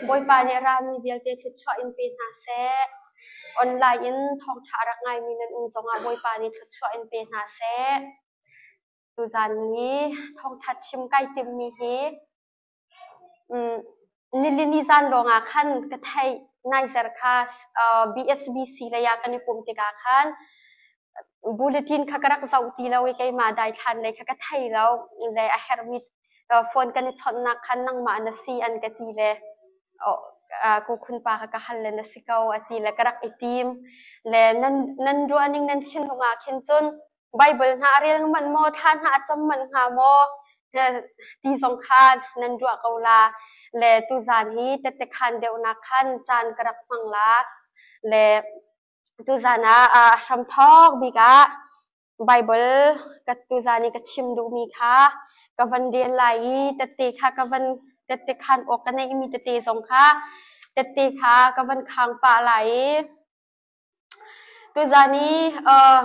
Bawipa nih rami vialte thluachuah in pe hna seh. Online in thawngṭha a rak ngaimi nan um zongah Bawipa nih thluachuah in pe hna seh. Tuzan ni thawngṭha chim kai timmi hi nilini zan lawngah khan ka theih. Naizer kha BSBC lei ah kan i pumh tikah khan bulletin kha ka rak zoh ti lo i keimah daithlan lei kha ka thei lo le a herhmi phone kan i chawnhnak khan nangmah na si an ka ti le kukhun pa kha ka hal le na si ko a ti le ka rak i tim le nan nan ruahning nan thinlung ah khin cun Bible hna a rel manh maw thla hna a cam manh hnga maw ti zong kha nan ruah ko la le tuzan hi tette khan deuhnak khan caan ka rak hmang la le Tuzan ah a hramthawk bik ah Baibal ka tuzan i ka chim duhmi kha ka van rel lai i tette kha ka van tette khan awk ka neihmi tete zong kha tette kha ka van khang pah lai i tuzan i uh,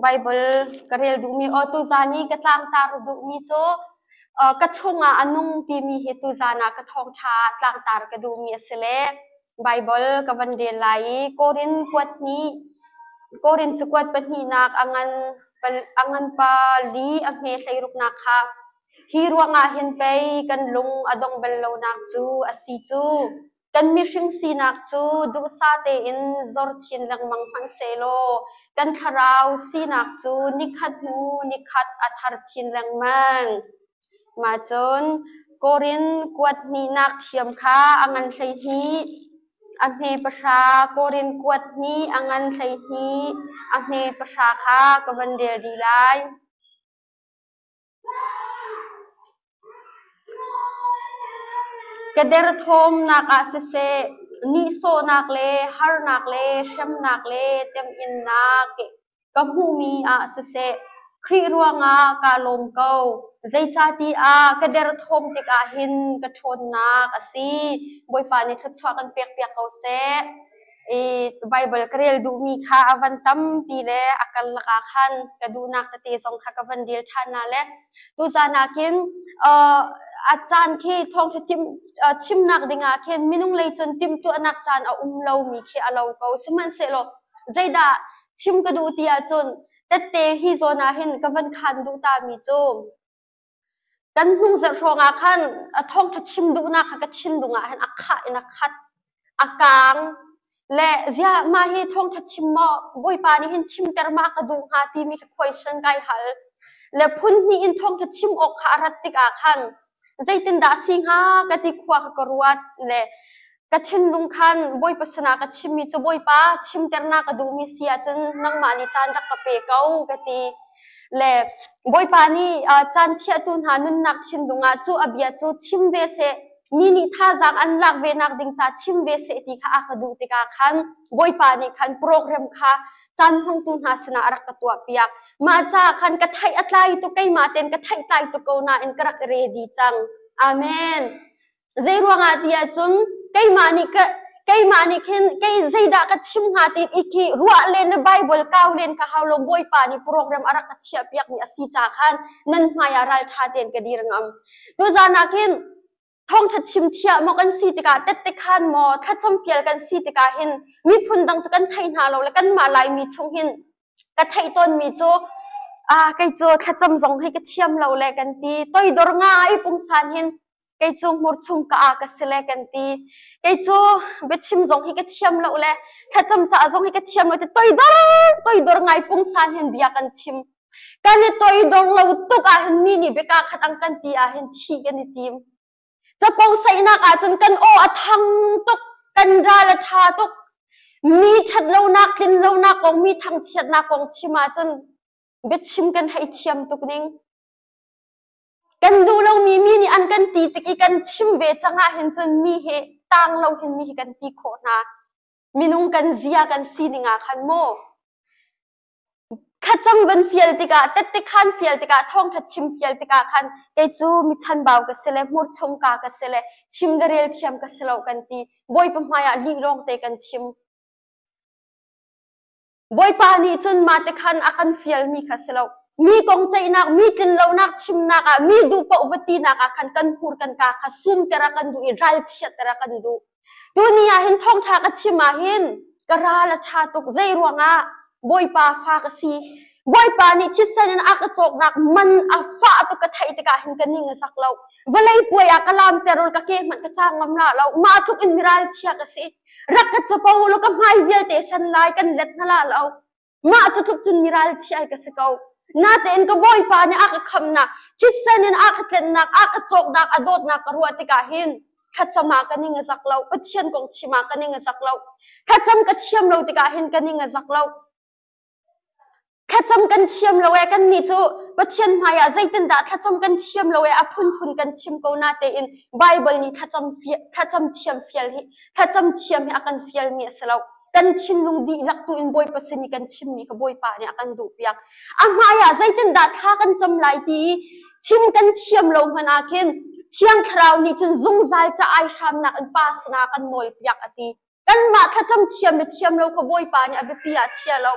Baibal ka rel duhmi aw tuzan i ka tlangtar duhmi cu uh, ka chungah a nung timi hi tuzan ah ka thawngṭha ah tlangtar ka duhmi a si le Baibal ka van rel lai i Korin kuat hnih Korin cakuat pahnihnak a ngan a ngan pali a hme hleiruknak kha hi ruangah hin pei kan lung a dong bal lonak cu a si cu. Kan mihring sinak cu duhsah tein zor chin lengmang hmanh sehlaw kan thlarau sinak cu nikhat hnu nikhat a thar chin lengmang. Mah cun Korin kuat hnihnak ṭhiam kha a ngan 12, a hme pahra, Korin kuat hnih a ngan 12, a hme pahra kha ka van rel dih lai. Ka derthawmnak ah siseh, nihsawhnak le harnak le hremnak le temhinnak ka hmuhmi ah siseh, Khrih ruangah kaa lawm ko. Zeicahtiah ka derthawm tikah hin ka ṭhawnnak a si. Bawipa nih thluachuah kan pekpiak ko seh. I Baibal ka rel duhmi kha a van tampi le a karlak ah khan ka duhnak tete zong kha ka van rel ṭhan hna le tuzan ah khin a caan khi thawngṭha chimnak dingah khin minung lei cun timhtuahnak caan a um lomi khi a lo ko. Sihmanhsehlaw zeidah chim ka duh ti ahcun tette hi zawn ah hin ka van khan duh ta mi cu kan hnungzarh hrawng ah khan a thawngṭha chim duhnak kha ka thinlung ah hin a khah in a khat a kaang le ziah mah hi thawngṭha chim maw Bawipa nih hin chimter ma ka duh hnga timi kha question kai hal le phun hnih in thawngṭha chim awk kha a rat tikah khan zeitindah a si hnga ka ti khua kha ka ruat le Ka thinlung khan Bawipa sinah ka chimmi cu Bawipa chimter na ka duhmi si ahcun nangmah nih caan rak ka pe ko ka ti. Le Bawipa nih caan thiahtu hna nunnak thinlung ah cu a bia cu chim ve seh, mi nih thazaang an lak ve nak ding ca chim ve seh ti kha a ka duh tikah khan Bawipa nih khan program kha caan hmangtu hna sinah a rak ka tuahpiak. Mah caah khan ka theih a tlai tuk keimah tein ka theih tlai tuk ko nain ka rak ready cang. Amen. Zei ruangah ti ahcun keimah nih ka keimah nih khin kei zeidah ka chim hnga ti i khi ruah len le Bible kau len ka hau lo Bawipa nih program a rak ka chiah piak mi a si ca khan nan hmai ah ralṭha tein ka dir ngam. Tuzan ah khin thawngṭha chim thiah maw kan si tikah tette khan maw thlacam fial kan si tikah hin miphun dang cu kan thei hna lo le kanmah Laimi chung hin ka theih tawnmi cu ah kei cu thlacam zong hi ka thiam lo le kan ti toidor nga i pungsan hin kei cu hmur chung ka a ka si le kan ti kei cu biachim zong hi ka thiam lo le thlacam ca zong hi ka thiam lo ti toidor toidor ngai pungsan hin bia kan chim kan i toidor lo tuk ah hin mi nih biaka khat ang kan ti ah hin thi kan i tim Capo saihnak ahcun kan aw a thang tuk, kan ral a ṭha tuk. Mi ṭhatlonak, tlinlonak kong, mi thangchiatnak kong chim ahcun biachim kan hei thiam tuk ning. Kan duh lomi mi nih an kan ti tik i kan chim ve cang ahhin cun mi hi tang lo hin mi hi kan ti khawh hna. Minung kan zia kan sining ah khan mu. Thlacam van fial tikah, tette khan fial tikah, thawngṭha chim fial tikah khan kei cu mi chanbau ka si le hmurchung ka ka si le chim le rel thiam ka si lo kan ti. Bawipa hmaiah lih lawngte kan chim. Bawipa nih cun mah te khan a kan fialmi kha si lo. Mi kong ceihnak, mi tlinlonak chimnak ah, mi duh paoh va tinak ah khan kan hmur kan kaa kha sumter a kan duh i ralchiatter a kan duh. Tuni ah hin thawngṭha ka chim ah hin ka ral a ṭha tuk. Zei ruangah Bawipa fa ka si. Bawipa nih thisen in a ka cawknak man a fah tuk ka theih tikah hin ka ning a zak lo. Vawlei puai ah ka lamter ul ka ke hmanh ka cang ngam la lo. Mah tluk in miralchia ka si. Rak ka capo law ka hmai vialte san lai kan let hna la lo. Mah cu tluk cun miralchia ka si ko. Natein ka Bawipa nih a ka khamnak, thisen in a ka tlennak, a ka cawknak, a dawtnak ka ruah tikah hin thlacam ah ka ning a zak lo. Pathian kong chim ah ka ning a zak lo. Thlacam ka thiam lo tikah hin ka ning a zak lo. Thlacam kan thiam lo ee kannih cu Pathian hmaiah zeitindah thlacam kan thiam lo ee a phunphun kan chim ko natein Baibal nih thlacam thlacam thiam fial hi thlacam thiam hi a kan fialmi a si lo. Kan thinlung dihlak tu in Bawipa sin i kan chimmi kha Bawipa nih a kan duhpiak. A hmaiah zeitindah thla kan cam lai ti i chim kan thiam lo hmanh ah khin Thiang Thlarau nih cun zungzal ca ai hramnak in Pa sinah kan nawlpiak a ti. Kanmah thlacam thiam le thiam lo kha Bawipa nih a biapi ah a chia lo.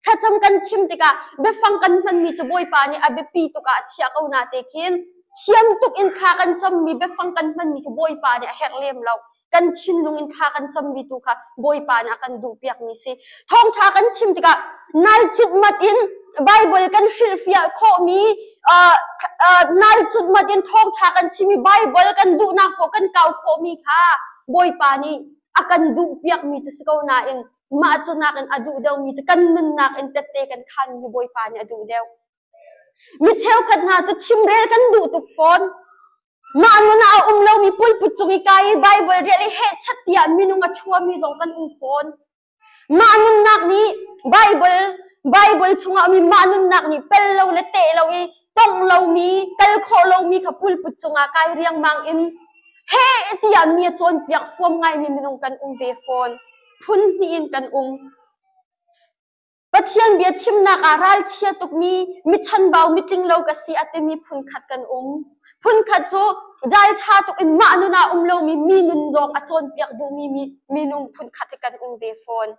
Thlacam kan chim tikah biafang kan hmanmi cu Bawipa nih a biapi tuk ah a chiah ko na te khin thiam tuk in thla kan cammi biafang kan hmanmi kha Bawipa nih a herh lem lo. Kan thinlung in thla kan cammi tu kha Bawipa nih a kan duhpiakmi si. Thawngṭha kan chim tikah nal cutmat in Bible kan hrilhfiah khawhmi nal cutmat in thawngṭha kan chimmi Bible kan duhnak paoh kan kau khawhmi kha Bawipa nih a kan duhpiakmi cu si ko nain mah cu nakin a duh deuhmi cu kan nunnak in tette kan khanmi Bawipa nih a duh deuh. Mi cheukhat hna cu chimrel kan duh tuk fawn. Mah nun ah a um lomi pulput cung i kai i Bible rel i hehchat tiah minung a ṭhuami zong kan um fawn. Mah nunnak nih Bible Bible chungah mi mah nunnak nih pel lo le teh lo i tongh lomi kal khawh lomi kha pulput cungah kai riangmang in heh tiah mi a cawnpiak fuam ngaimi minung kan um ve fawn. Phun hnih in kan um. Pathian bia chimnak ah ralchia tukmi, mi chanbau, mitling lo ka si a timi phunkhat kan um. Phunkhat cu ralṭha tuk in mah nun ah um lomi mi nun lawng a cawnpiak duhmi mi minung phunkhat hi kan um ve fawn.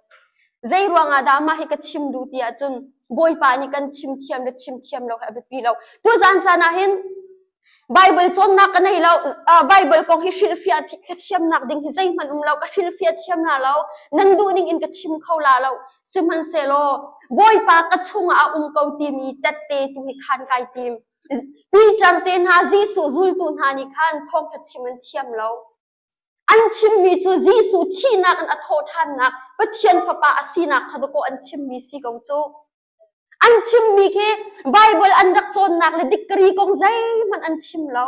Zei ruangah dah mah hi ka chim duh ti ahcun Bawipa nih kan chim thiam le chim thiam lo hi a biapi lo. Tuzaan caan ah hin Baibal cawnnak ka nei lo. Baibal kong hi hrilhfiah ka thiamnak ding hi zeihmanh um lo. Ka hrilhfiah thiam la lo. Nan duh ning in ka chim kho la lo. Sihmanhsehlaw Bawipa ka chungah a um ko timi tette tu hi khan kai tim. Peter te hna Jesuh zultu hna nih khan thawngṭha chim an thiam lo. An chimmi cu Jesuh thihnak in a thawhṭhannak Pathian Fapa a sinak kha dawkaw an chimmi si ko cu. An chimmi khi Baibal an rak cawnnak le degree kong zeihmanh an chim lo.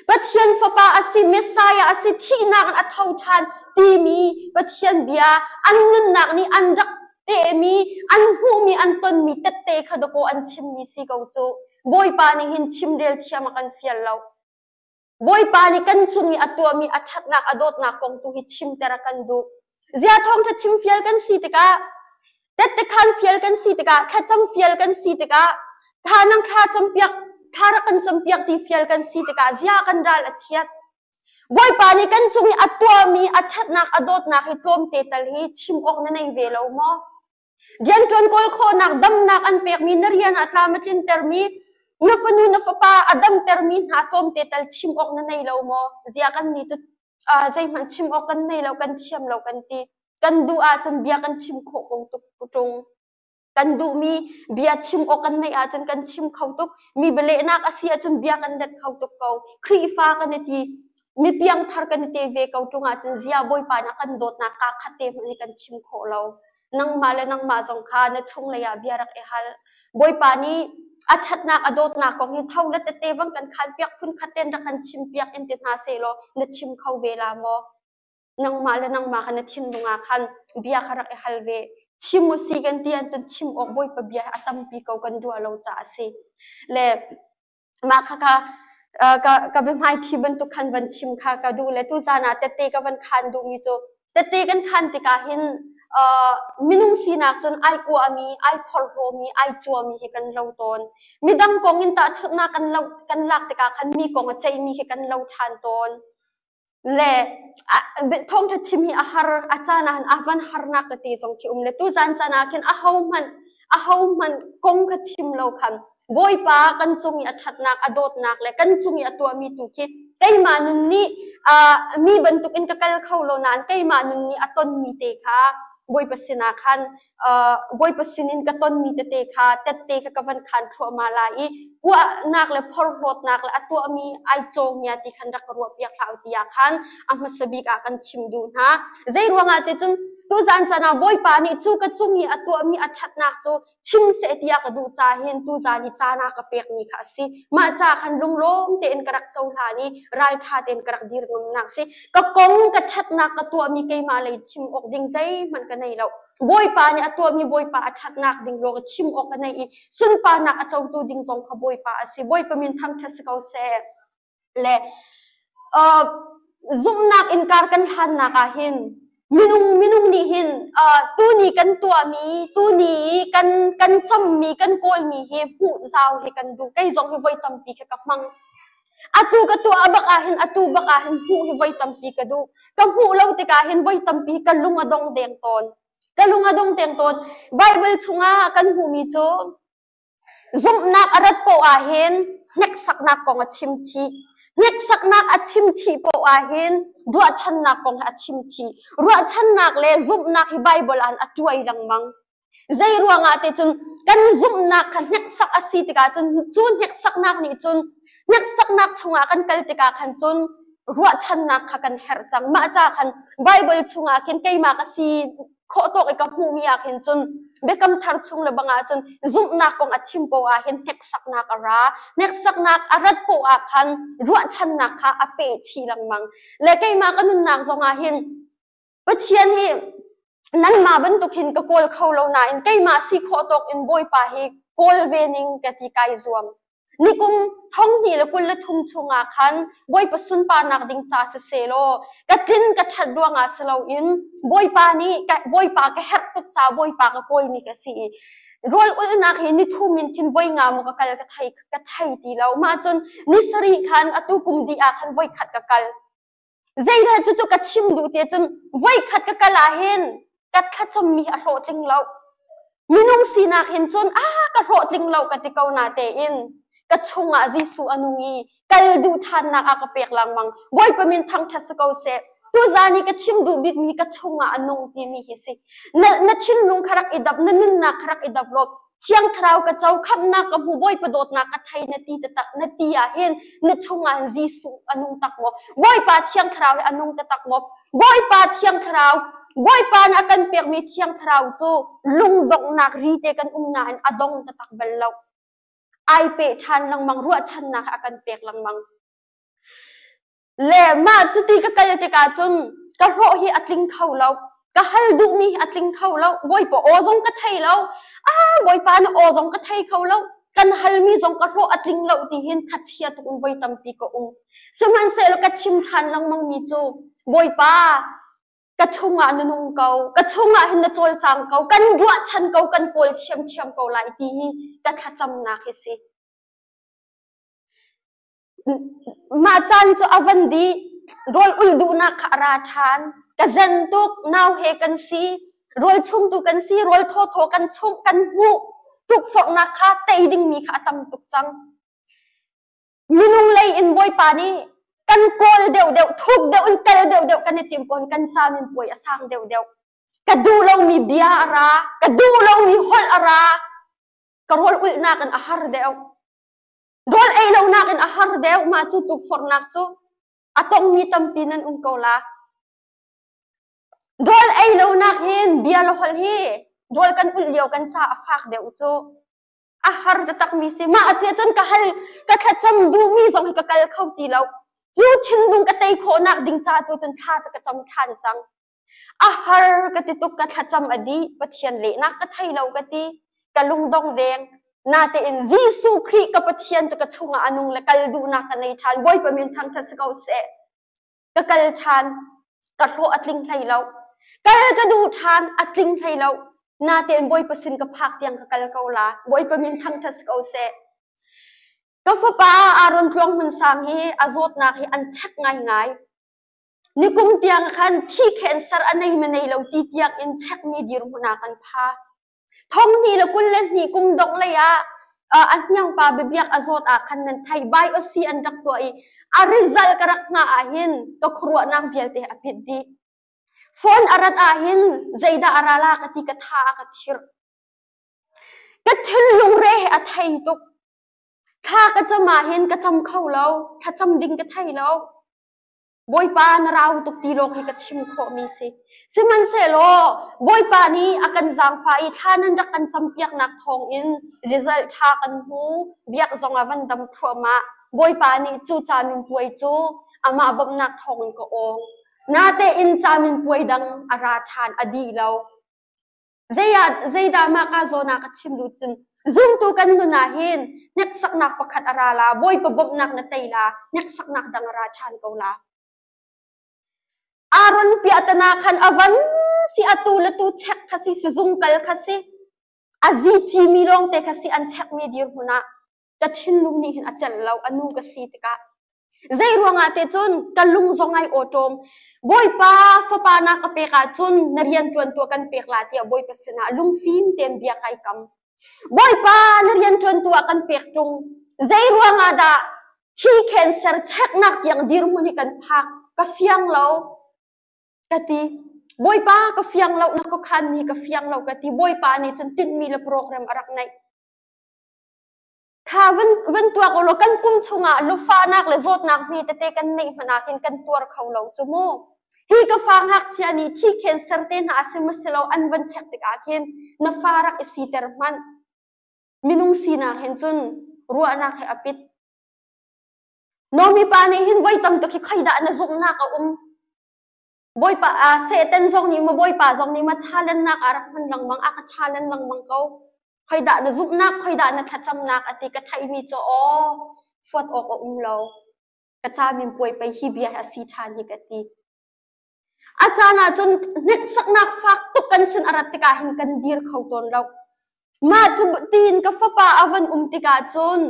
Pathian Fapa a si, Messiah a si, thihnak in a tho ṭhan timi Pathian bia an nunnak nih an rak tehmi, an hmuhmi, an tonmi tette kha dawkaw an chimmi si ko cu. Bawipa nih hin chimrel thiam a kan fial lo. Bawipa nih kan cung i a tuahmi a ṭhatnak a dawtnak kong tu hi chimter a kan duh. Zia thawngṭha chim fial kan si tikah, tettekhan fial kan si tikah, thlacam fial kan si tikah, tha nang thla campiak, thla rak kan campiak ti fial kan si tikah zia kan ral a chiat. Bawipa nih kan cung i a tuahmi a ṭhatnak a dawtnak hi tlawmte tal hi chim awk na nei ve lo maw? Rianṭuan kawl khawhnak damnak an pekmi na rian ah tlam a tlintermi na fanu na fapa a damtermi hna tlawmte tal chim awk na nei lo maw? Zia kan nih cu zeihmanh chim awk kan nei lo kan thiam lo kan ti. Kan duh ahcun bia kan chim khawh ko tuk ṭung. Kan duhmi bia chim awk kan neih ahcun kan chim kho tuk. Mi bialehnak a si ahcun bia kan let kho tuk ko. Khrihfa kan i ti mi piangthar kan i te ve ko ṭung ahcun zia Bawipa nih a kan dawtnak kaa khat te hmanh hi kan chim khawh lo. Nangmah le nangmah zong kha na chunglei ah bia rak i hal. Bawipa nih a ṭhatnak a dawtnak kong hi tho le tete vang kan khanpiak phunkhat tein rak kan chimpiak in ti hna sehlaw na chim kho ve la maw? Nangmah le nangmah kha na thinlung ah khan bia kha rak i hal ve. Chim u si kan ti ahcun chim awk Bawipa bia hi a tampi ko kan ruah lo caah a si. Le mah khakha ka ka biahmaiṭhi bantuk khan van chim kha ka duh le tuzaan ah tette ka van khaan duhmi cu tette kan khaan tikah hin minung sinak cun ai uahmi, ai phorhlawmi, ai cuami hi kan lo tawn. Midang kong in tahchunhnak kan lo kan lak tikah khan mi kong a ceihmi khi kan lo ṭhan tawn. Le thawngṭha chim hi a har, a caan ah a van harnak tete zong khi um le tuzan caan ah khin ahohmanh ahohmanh kong kha chim lo khan Bawipa kan cung i a ṭhatnak, a dawtnak le kan cung i a tuahmi tu khi keimah nun nih mi bantukin ka kal kho lo nain keimah nun nih a tonmi te kha Bawipa sinah khan Bawipa sinin ka tonmi tete kha tette kha ka van khan thluahmah lai i uahnak le phorhlawtnak le a tuahmi ai cawngia ti khan rak ka ruahpiak hlah u tiah khan a hmasa bik ah kan chim duh hna. Zei ruangah ti cun tuzan caan ah Bawipa nih cu ka cung i a tuahmi a ṭhatnak cu chim seh tiah ka duh ca hin tuzan i caan a ka pekmi kha a si. Mah ca khan lunglawm tein ka rak cohlan i ralṭha tein ka rak dir ngamnak si. Ka kong ka ṭhatnak ka tuahmi keimah lei chim awk ding zeihmanh ka nei lo. Bawipa nih a tuahmi Bawipa a ṭhatnak ding lawng chim awk ka nei i sunparnak a cotu ding zong kha Bawipa a si. Bawipa min thangṭhat si ko seh. Le zumhnak innkar kan hlannak ah hin minung minung nih hin tuni kan tuahmi tuni kan kan cammi kan kawlmi hi hmuh zau hi kan duh. Kei zong hi voi tampi khi ka hmang. Atu ka tuah bak ah hin atu bak ah hin hmuh hi voi tampi ka duh. Ka hmuh lo tikah hin voi tampi ka lung a dong deng tawn. Ka lung a dong deng tawn. Bible chungah kan hmuhmi cu Zumhnak a rat poah ahhin hneksaknak kong a chim chih. Hneksaknak a chim chih poah ahhin ruahchannak kong a chim chih. Ruahchannak le zumhnak hi Baibal ah a tuai lengmang. Zei ruangah te cun kan zumhnak kha hneksak a si tikah cun cu hneksaknak nih cun hneksaknak chungah kan kal tikah khan cun ruahchannak kha kan herh cang. Mah ca khan Baibal chungah khin keimah ka si khawh tawk i ka hmuhmi ah khin cun biakam thar chung le bang ah cun zumhnak kong a chim poah ah hin hneksaknak a ra. Hneksaknak a rat poah ah khan ruahchannak kha a peh chih lengmang. Le keimah ka nunnak zong ah hin Pathian hi nanmah bantuk hin ka kawl kho lo nain keimah si khawh tawk in Bawipa hi kawl ve ning ka ti kai zuam. Nikum 2023 chungah khan Bawipa sunparnak ding ca sisehlaw ka tlin ka ṭhat ruangah si loin Bawipa nih Bawipa ka herh tuk caah Bawipa ka kawlmi ka si i rawl ulhnak hi ni thum in khin voi nga maw ka kal ka thei ka thei ti lo. Mah cun ni sarih khan atu kum dih ah khan voi khat ka kal. Zeidah cucu ka chim duh ti cun voikhat ka kal ah hin ka thlacammi a hlawhtling lo. Minung sinak hin cun a ka hlawhtling lo ka ti ko na tein ka chungah Jesuh a nung i kal duh ṭhannak a ka pek lengmang. Bawipa min thangṭhat si ko seh. Tuzan i ka chim duh bikmi ka chungah a nung timi hi si. Na, na thinlung kha rak i dap, na nunnak kha rak i dap law Thiang Thlarau ka co, khamhnak ka hmu, Bawipa dawtnak ka thei na ti taktak na ti ah hin na chungah hin Jesuh a nung tak maw? Bawipa Thiang Thlarau hi a nung taktak maw? Bawipa Thiang Thlarau, Bawipa nih a kan pekmi Thiang Thlarau cu lungdonghnak ri te kan um nain a dong taktak bal lo. Ai peh ṭhan lengmang, ruahchannak a kan pek lengmang. Le mah cuti ka kal tikah cun ka hlawh hi a tling kho lo. Ka hal duhmi hi a tling kho lo. Bawipa aw zong ka thei lo. Ah, Bawipa na aw zong ka thei kho lo. Kan halmi zong ka hlawh a tling lo ti hin thachia tuk in voi tampi ka um. Sihmanhsehlaw ka chim ṭhan lengmangmi cu Bawipa, ka chungah na nung ko. Ka chungah hin na cawlcang ko. Kan ruahchan ko, kan kawl ṭhiamṭhiam ko lai ti hi ka thlacamnak hi si. Mah caan cu a van dih. Rawl ulh duhnak kha a ra ṭhan. Ka zen tuk. Nau he kan si. Rawl chumtu kan si. Rawl thawthaw kan chumh, kan hmuh. Tukforhnak kha tei dingmi kha a tam tuk cang. Minung lei in Bawipa nih kan kawl deuhdeuh, thuk deuh in kal deuhdeuh kan i tim pawn kan caminpuai a sang deuhdeuh. Ka duh lomi bia a ra. Ka duh lomi holh a ra. Ka rawl ulhnak in a har deuh. Rawl ei lonak in a har deuh. Mah cu tukforhnak cu a tongmi tampi nan um ko la. Rawl ei lonak hin bia le holh hi rawl kan ulh lio kan ca a fak deuh cu. A har taktakmi si. Mah a tiah cun ka hal ka thlacam duhmi zong hi ka kal kho ti lo. Cu thinlung ka tei khawhnak ding ca tu cun thla cu ka cam ṭhan cang. A har ka ti tuk, ka thlacam a dih, Pathian lehnak ka thei lo ka ti, ka lungdong deng. Natein Jesuh Khrih ka Pathian cu ka chungah a nung le kal duhnak ka nei ṭhan. Bawipa min thangṭhat si ko seh. Ka kal ṭhan, ka hlawh a tling hlei lo. Kal ka duh ṭhan, a tling hlei lo. Natein Bawipa sin ka phak tiang ka kal ko la. Bawipa min thangṭhat si ko seh. Ka fapa Aaron Tluang Hmun Sang hi a zawtnak hi an check ngaingai. Nikum tiang khan thi cancer a nei ma nei lo ti tiang in chekmi dirhmun ah kan pha. Thong hnih le 22 kum dongh lei ah a hniang pa biabiak a zawt ah khan nan thei biopsy an rak tuah i a result ka rak hngah ah hin ka khuaruahnak vialte a pit dih. Phone a rat ah hin zeidah a ra la ka ti ka tha a ka thirh. Ka thinlung re he a thei tuk. Thla ka cam ah hin ka cam kho lo. Thlacam ding ka thei lo. Bawipa na rau tuk ti lawng hi ka chim khawhmi si. Sihmanhsehlaw Bawipa nih a kan zaangfah i thla nan rak kan campiaknak thawngin result ṭha kan hmu. Biak zong ah van dam thluahmah. Bawipa nih cu caminpuai cu amah bawmhnak thawngin ka awng. Natein caminpuai dang a ra ṭhan a dih lo. Zeidah mah ka zawn ah ka chim duh cun zumtu kan nun ah hin hneksaknak pakhat a ra la, Bawipa bawmhnak na tei la, hneksaknak dang a ra ṭhan ko la. Aaron piahtana khan a van si atu le tu check kha si sizung kal kha si a zi cimi lawngte kha si an checkmi dirhmun ah ka thinlung nih hin a celh lo a nu ka si tikah zei ruangah te cun ka lung zong ai awṭawm Bawipa fapa na ka pek ahcun na rian ṭuan tuah kan pek la tiah Bawipa sinah lungfim tein bia kai kam Bawipa na rian ṭuan tuah kan pek ṭung zei ruangah dah thi cancer cheknak tiang dirhmun hi kan phak ka fiang lo ka ti Bawipa ka fiang lo na ka khan mi ka fiang lo ka ti Bawipa nih cun tinhmi le program a rak neih Kha van tuak ulaw kan pum chungah lufahnak le zawtnak hme tete kan neih hmanh ah khin kan tuar kho lo cu mu. Hi ka fa ngakchia nih thi cancer te hna a si maw si lo an van check tikah khin na fa rak i siter hmanh. Minung sinak hin cun ruahnak he a pit. Nomi pa nih hin voi tam tuk hi khoidah na zumhnak a um? Bawipa Satan zong nih maw Bawipa zong nih maw challenge-nak a rak hman lengmang, a ka challenge lengmang ko. Khoidah na zumhnak, khoidah na thlacamnak a ti ka theihmi cu aw fuat awk a um lo. Ka caminpuai pei hi bia hi a si ṭhan hi ka ti. A caan ahcun hneksaknak fak tuk kan sin a rat tikah hin kan dir kho tawn lo. Mah cu tiin ka fapa a van um tikah cun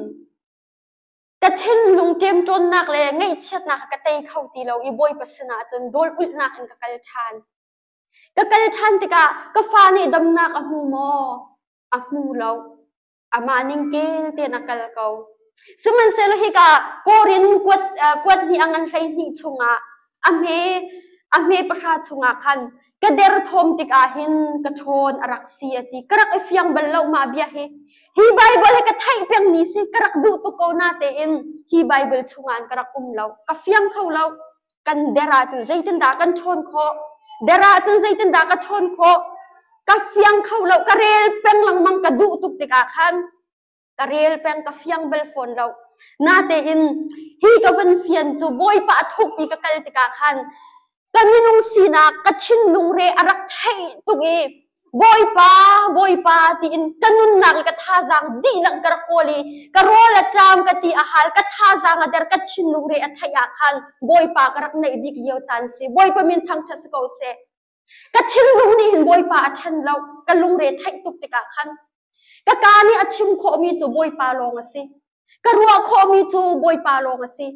Ka thinlung ṭemṭawnnak le ngaihchiatnak ka tei kho ti lo i Bawipa sinah cun rawl ulhnak in ka kal ṭhan. Ka kal ṭhan tikah ka fa nih damnak a hmu maw? A hmu lo. Amah ning kel tein a kal ko. Sihmanhsehlaw hika Korin kuat, kuat hnih a ngan 12 chungah a hme a hme pahra chungah khan ka derthawm tikah hin ka ṭhawn a rak si a ti. Ka rak i fiang bal lo mah bia hi. Hi Bible hi ka theih pengmi si ka rak duh tuk ko natein hi Bible chungah ka rak um lo. Ka fiang kho lo. Kan der ahcun zeitindah kan ṭhawn khawh? Der ahcun zeitindah ka ṭhawn khawh? Ka fiang kho lo. Ka rel peng lengmang ka duh tuk tikah khan ka rel peng ka fiang bal fawn lo. Natein hi ka van fian cu Bawipa a thukpi ka kal tikah khan ka minung sinak ka thinlung re a rak theih tuk i Bawipa Bawipa tiin ka nunnak le ka thazaang dihlak ka rak kawl i ka rawl a ṭam ka ti a hal ka thazaang a der ka thinlung re a theih ah khan Bawipa ka rak neih bik lio caan si Bawipa min thangṭhat si ko seh. Ka thinlung nih hin Bawipa a ṭhen lo. Ka lungre theih tuk tikah khan ka kaa nih a chim khawhmi cu Bawipa lawng a si. Ka ruah khawhmi cu Bawipa lawng a si.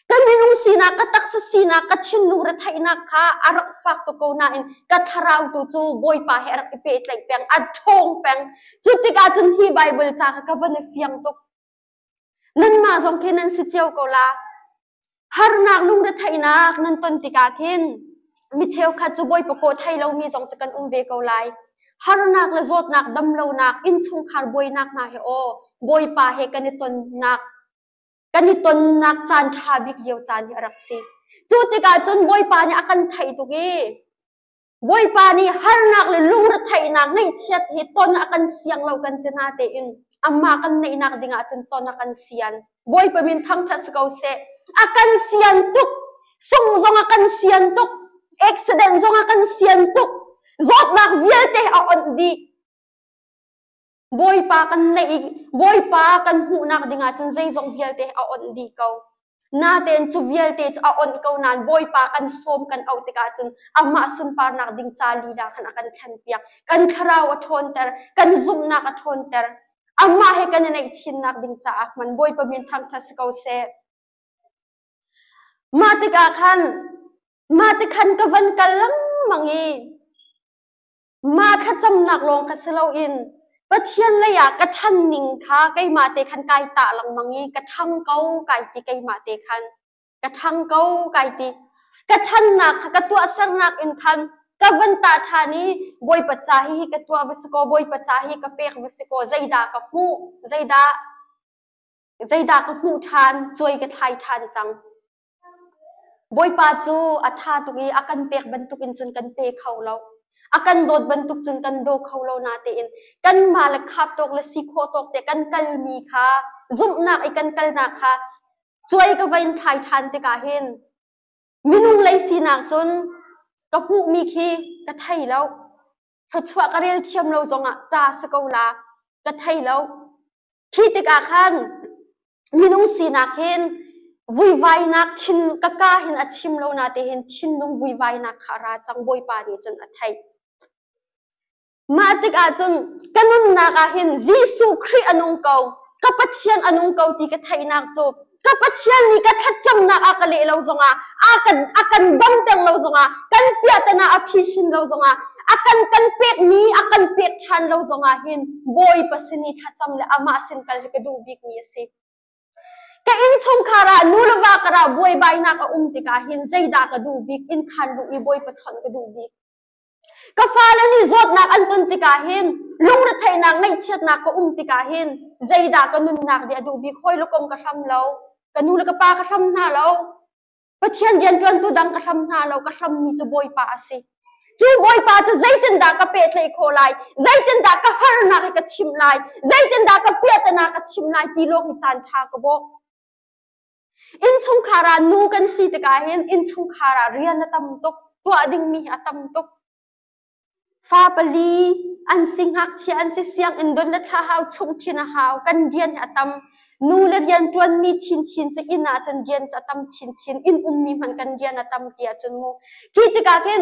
Ka minung sinak, ka taksa sinak, ka thinlung retheihnak kha a rak fak tuk ko nain ka thlarau tu cu Bawipa he a rak i pehtlaih peng, a ṭhawng peng. Cu tikah cun hi Baibal ca kha ka van i fiang tuk. Nanmah zong khi nan si cio ko la. Harnak lungretheihnak nan ton tikah khin mi cheukhat cu Bawipa kawh thei lomi zong cu kan um ve ko lai. Harnak le zawtnak, damlonak, innchungkhar buainak hna he aw Bawipa he kan i tonnak kan i tonnak caan ṭha bik lio caan hi a rak si. Cu tikah cun Bawipa nih a kan theih tuk i Bawipa nih harnak le lungretheihnak ngaihchiat hi ton a kan siang lo kan ti na tein amah kan neihnak ding ahcun ton a kan sian. Bawipa min thangṭhat si ko seh. A kan sian tuk. Sung zong a kan sian tuk. Accident zong a kan sian tuk. Zawtnak vialte a onh dih. Bawipa kan neih i Bawipa kan hmuhnak ding ahcun zeizong vialte a onh dih ko. Natein cu vialte cu a onh ko nain Bawipa kan sawm kan auh tikah cun amah sunparnak ding ca lila khan a kan thlenpiak. Kan thlarau a ṭhawnter, kan zumhnak a ṭhawnter. Amah he kan i neih chinnak ding caah hman Bawipa min thangṭhat si ko seh. Mah tikah khan. Mah ti khan ka van kal lengmang i mah thlacamnak lawng kha si loin Pathian lei ah ka ṭhan ning kha keimah te khan kai tah lengmang i ka ṭhang ko kai ti keimah te khan. Ka ṭhang ko kai ti. Ka ṭhannak kha ka tuahsernak in khan ka van tah ṭhan i Bawipa ca hi hi ka tuah va si kaw Bawipa ca hi ka pek va si kaw zeidah ka hmuh zeidah zeidah ka hmuh ṭhan cuai ka thlai ṭhan cang. Bawipa cu a ṭha tuk i a kan pek bantukin cun kan pe kho lo. A kan dawt bantuk cun kan daw kho lo natein kanmah le khap tawk le si khawh tawk te kan kalmi kha zumhnak i kan kalnak kha cuai ka va in thlai ṭhan tikah hin minung lei sinak cun ka hmuhmi khi ka thei lo. Thluachuah ka rel thiam lo zongah ca si ko la ka thei lo. Khi tikah khan minung sinak hin vuivainak thin ka ka hin a chim lo na te hin thinlung vuivainak kha a ra cang Bawipa nih cun a theih. Mah tikah cun ka nunnak ah hin Jesuh Khrih a nung ko, ka Pathian a nung ko ti ka theihnak cu ka Pathian nih ka thlacamnak a ka leh lo zongah a kan a kan damter lo zongah kan piahtana a phisin lo zongah a kan kan pekmi a kan pek ṭhan lo zongah hin Bawipa sin i thlacam le amah sin kal hi ka duh bikmi a si. Ka innchungkhar ah nu le va karah buaibainak a um tikah hin zeidah ka duh bik inn khan luh i Bawipa chawnh ka duh bik. Ka fale nih zawtnak an ton tikah hin lungretheihnak ngaihchiatnak ka um tikah hin zeidah ka nunnak nih a duh bik hawi le kom ka hram lo ka nu le ka pa ka hram hna lo Pathian rianṭuantu dang ka hram hna lo ka hrammi cu Bawipa a si. Cu Bawipa cu zeitindah ka pehtlaih khawh lai zeitindah ka harnak hi ka chimh lai zeitindah ka piahtana ka chimh lai ti lawng hi caan ṭha ka bawh. Innchungkhar ah nu kan si tikah hin innchungkhar ah rian a tam tuk, tuah dingmi hi a tam tuk. Fa pali an si, ngakchia an si, sianginn don le thla hau, chungthin a hau, kan rian hi a tam. Nu le rian ṭuanmi chinchin cu inn ah cun rian cu a tam chinchin, inn ummi hmanh kan rian a tam ti ahcun mu. Khi tikah khin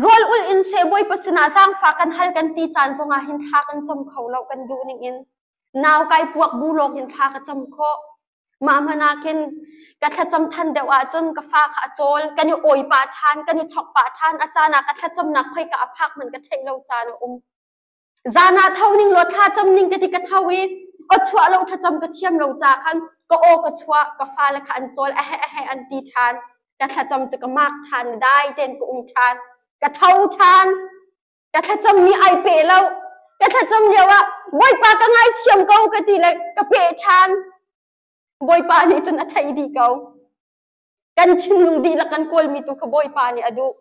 rawl ulh in seh Bawipa sinah zaangfah kan hal kan ti caan zongah hin thla kan cam kho lo kan duh ning in. Nau kai puak bu lawng hin thla ka cam khawh. Mah hmanh ah khin ka thlacam than deuh ahcun ka fa kha a cawl, kan i awi pah ṭhan, kan i chok pah ṭhan. A caan ah ka thlacamnak khoika a phak hmanh ka theih lo caan a um. Zan ah tho ning law thlacam ning ka ti ka tho i aw chuah lo thlacam ka thiam lo ca khan ka aw ka chuah, ka fale kha an cawl, ahe ahe an ti ṭhan. Ka thlacam cu ka mak ṭhan, dai tein ka um ṭhan. Ka tho ṭhan. Ka thlacammi ai peh lo. Ka thlacam lio ah Bawipa ka ngaithiam ko ka ti le ka peh ṭhan. Bawipa nih cun a theih dih ko. Kan thinlung dihlak kan kawlmi tu kha Bawipa nih a duh.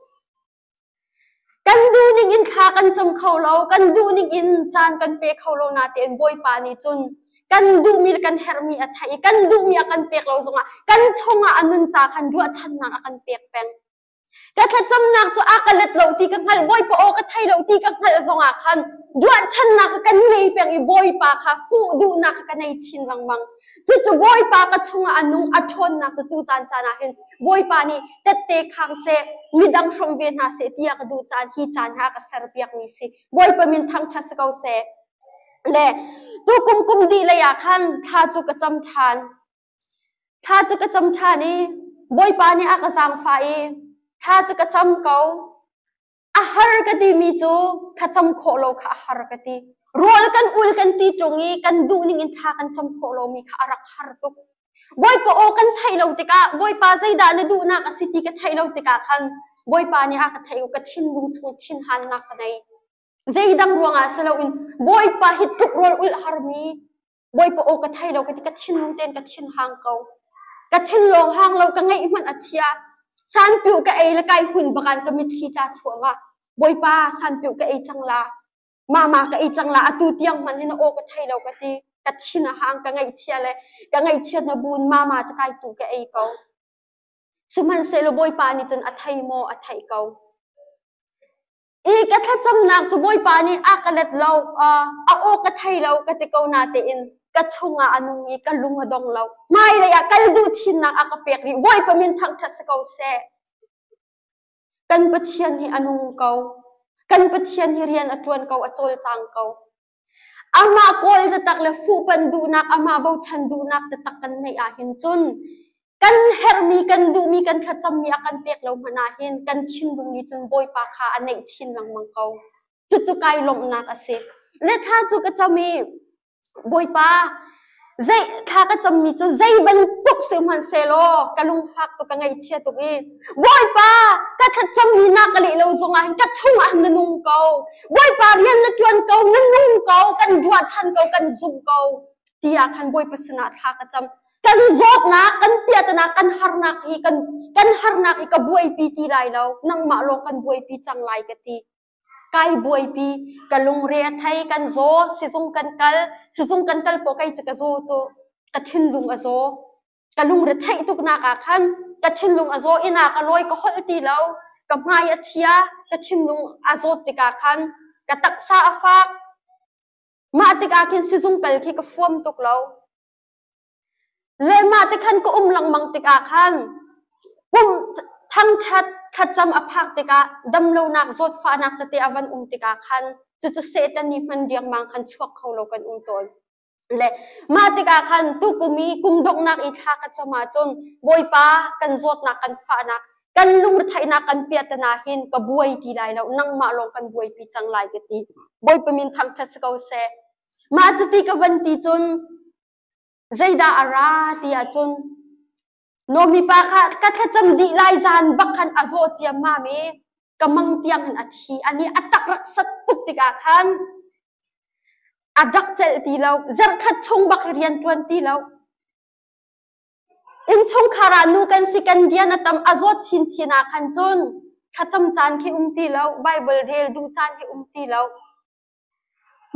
Kan duh ning in thla kan cam kho lo, kan duh ning in caan kan pe kho lo natein Bawipa nih cun kan duhmi le kan herhmi a theih i kan duhmi a kan pek lo zongah kan chungah a nun ca khan ruahchannak a kan pek peng. Ka thlacamnak cu a ka let lo ti ka hngalh, Bawipa aw ka thei lo ti ka hngalh zongah khan ruahchannak kha kan ngei peng i Bawipa kha fuh duhnak kha ka nei chin lengmang. Cucu Bawipa ka chungah a nung, a ṭhawnnak cu tu caan caan ah hin Bawipa nih tette khang seh, midang hrawm ve hna seh tiah ka duh caan hi caan ha ka serpiakmi si. Bawipa min thangṭhat si ko seh. Le tukum kum dih lei ah khan thla cu ka cam ṭhan. Thla cu ka cam ṭhan i Bawipa nih a ka zaangfah i thla cu ka cam ko. A har ka timi cu thlacam khawh lo kha a har ka ti. Rawl kan ul kan ti ṭung i kan duh ning in thla kan cam khawh lomi kha a rak har tuk. Bawipa aw kan theih lo tikah Bawipa zeidah na duhnak a si ti ka theih lo tikah khan Bawipa nih a ka theih ka thinlung chung thinhannak ka nei. Zeidang ruangah si loin Bawipa hi tluk rawl ulh harmi Bawipa aw ka thei lo ka ti ka thinlung tein ka thin hang ko. Ka thinlung hang lo ka ngeih hmanh a chia. Sanpiu ka ei le kai hun bakan ka mitthli tla thluahmah. Bawipa sanpiu ka ei cang la. Mama ka ei cang la atu tiang hmanh hin aw ka thei lo ka ti. Ka thin a hang ka ngaihchia le ka ngaihchiat na bun mama cu kai tu ka ei ko. Sihmanhsehlaw Bawipa nih cun a thei maw a theih ko. I ka thlacamnak cu Bawipa nih a ka let lo, a aw ka thei lo ka ti ko natein ka chungah a nung i ka lung a dong lo. Hmailei ah kal duh chinnak a ka pek rih. Bawipa min thangṭhat si ko seh. Kan Pathian hi a nung ko. Kan Pathian hi rian a ṭuan ko, a cawlcang ko. Amah kawl taktak le fuhpanh duhnak, amah bochan duhnak taktak kan neih ahhin cun. Kan herhmi, kan duhmi, kan thlacammi a kan pek lo hmanh ah hin kan thinlung nih cun Bawipa kha a neih chin lengmang ko. Cucu kai lawmhnak a si. Le thla cu ka cam i Bawipa, zei thla ka cammi cu zei bantuk si hmanhsehlaw ka lungfak tuk, ka ngaihchia tuk i Bawipa, ka thlacammi na ka leh lo zongah hin ka chungah hin na nung ko. Bawipa rian na ṭuan ko, na nung ko, kan ruahchan ko, kan zumh ko tiah khan Bawipa sinah thla ka cam. Kan zawtnak, kan piahtana, kan harnak hi kan kan harnak hi ka buaipi ti lai lo. Nangmah lawng kan buaipi cang lai ka ti. Kai buaipi, ka lungre a thei, kan zaw, sizung kan kal, sizung kan kal pawh kei cu ka zaw cu ka thinlung a zaw. Ka lungre theih tuknak ah khan ka thinlung a zaw, inn ah ka lawi, ka holh ti lo, ka hmai a chia, ka thinlung a zawt tikah khan ka taksa a fak. Mah tikah khin sizung kal khi ka fuam tuk lo. Le mah ti khan ka um lengmang tikah khan pum thangṭhat thlacam a phak tikah damlonak zawtfahnak tete a van um tikah khan cucu Satan nih hman riangmang khan chuak kho lo kan um tawn. Le mah tikah khan tukum i kum donghnak i thla ka cam ahcun Bawipa kan zawtnak kan fahnak kan lungretheihnak kan piahtana hin ka buai ti lai lo nangmah lawng kan buaipi cang lai ka ti. Bawipa min thangṭhat si ko seh. Mah cuti ka van ti cun Zeidah a ra ti ahcun Nomi pa kha ka thlacam dih lai zan bak khan a zaw ciammam i ka mang tiang in a thi. Ani a tak rak sat tuk tikah khan a rak celh ti lo. Zarhkhat chung bak hi rian ṭuan ti lo. Innchungkhar ah nu kan si kan rian a tam a zawt chinchin ah khan cun thlacam caan khi um ti lo. Bible rel duh caan khi um ti lo.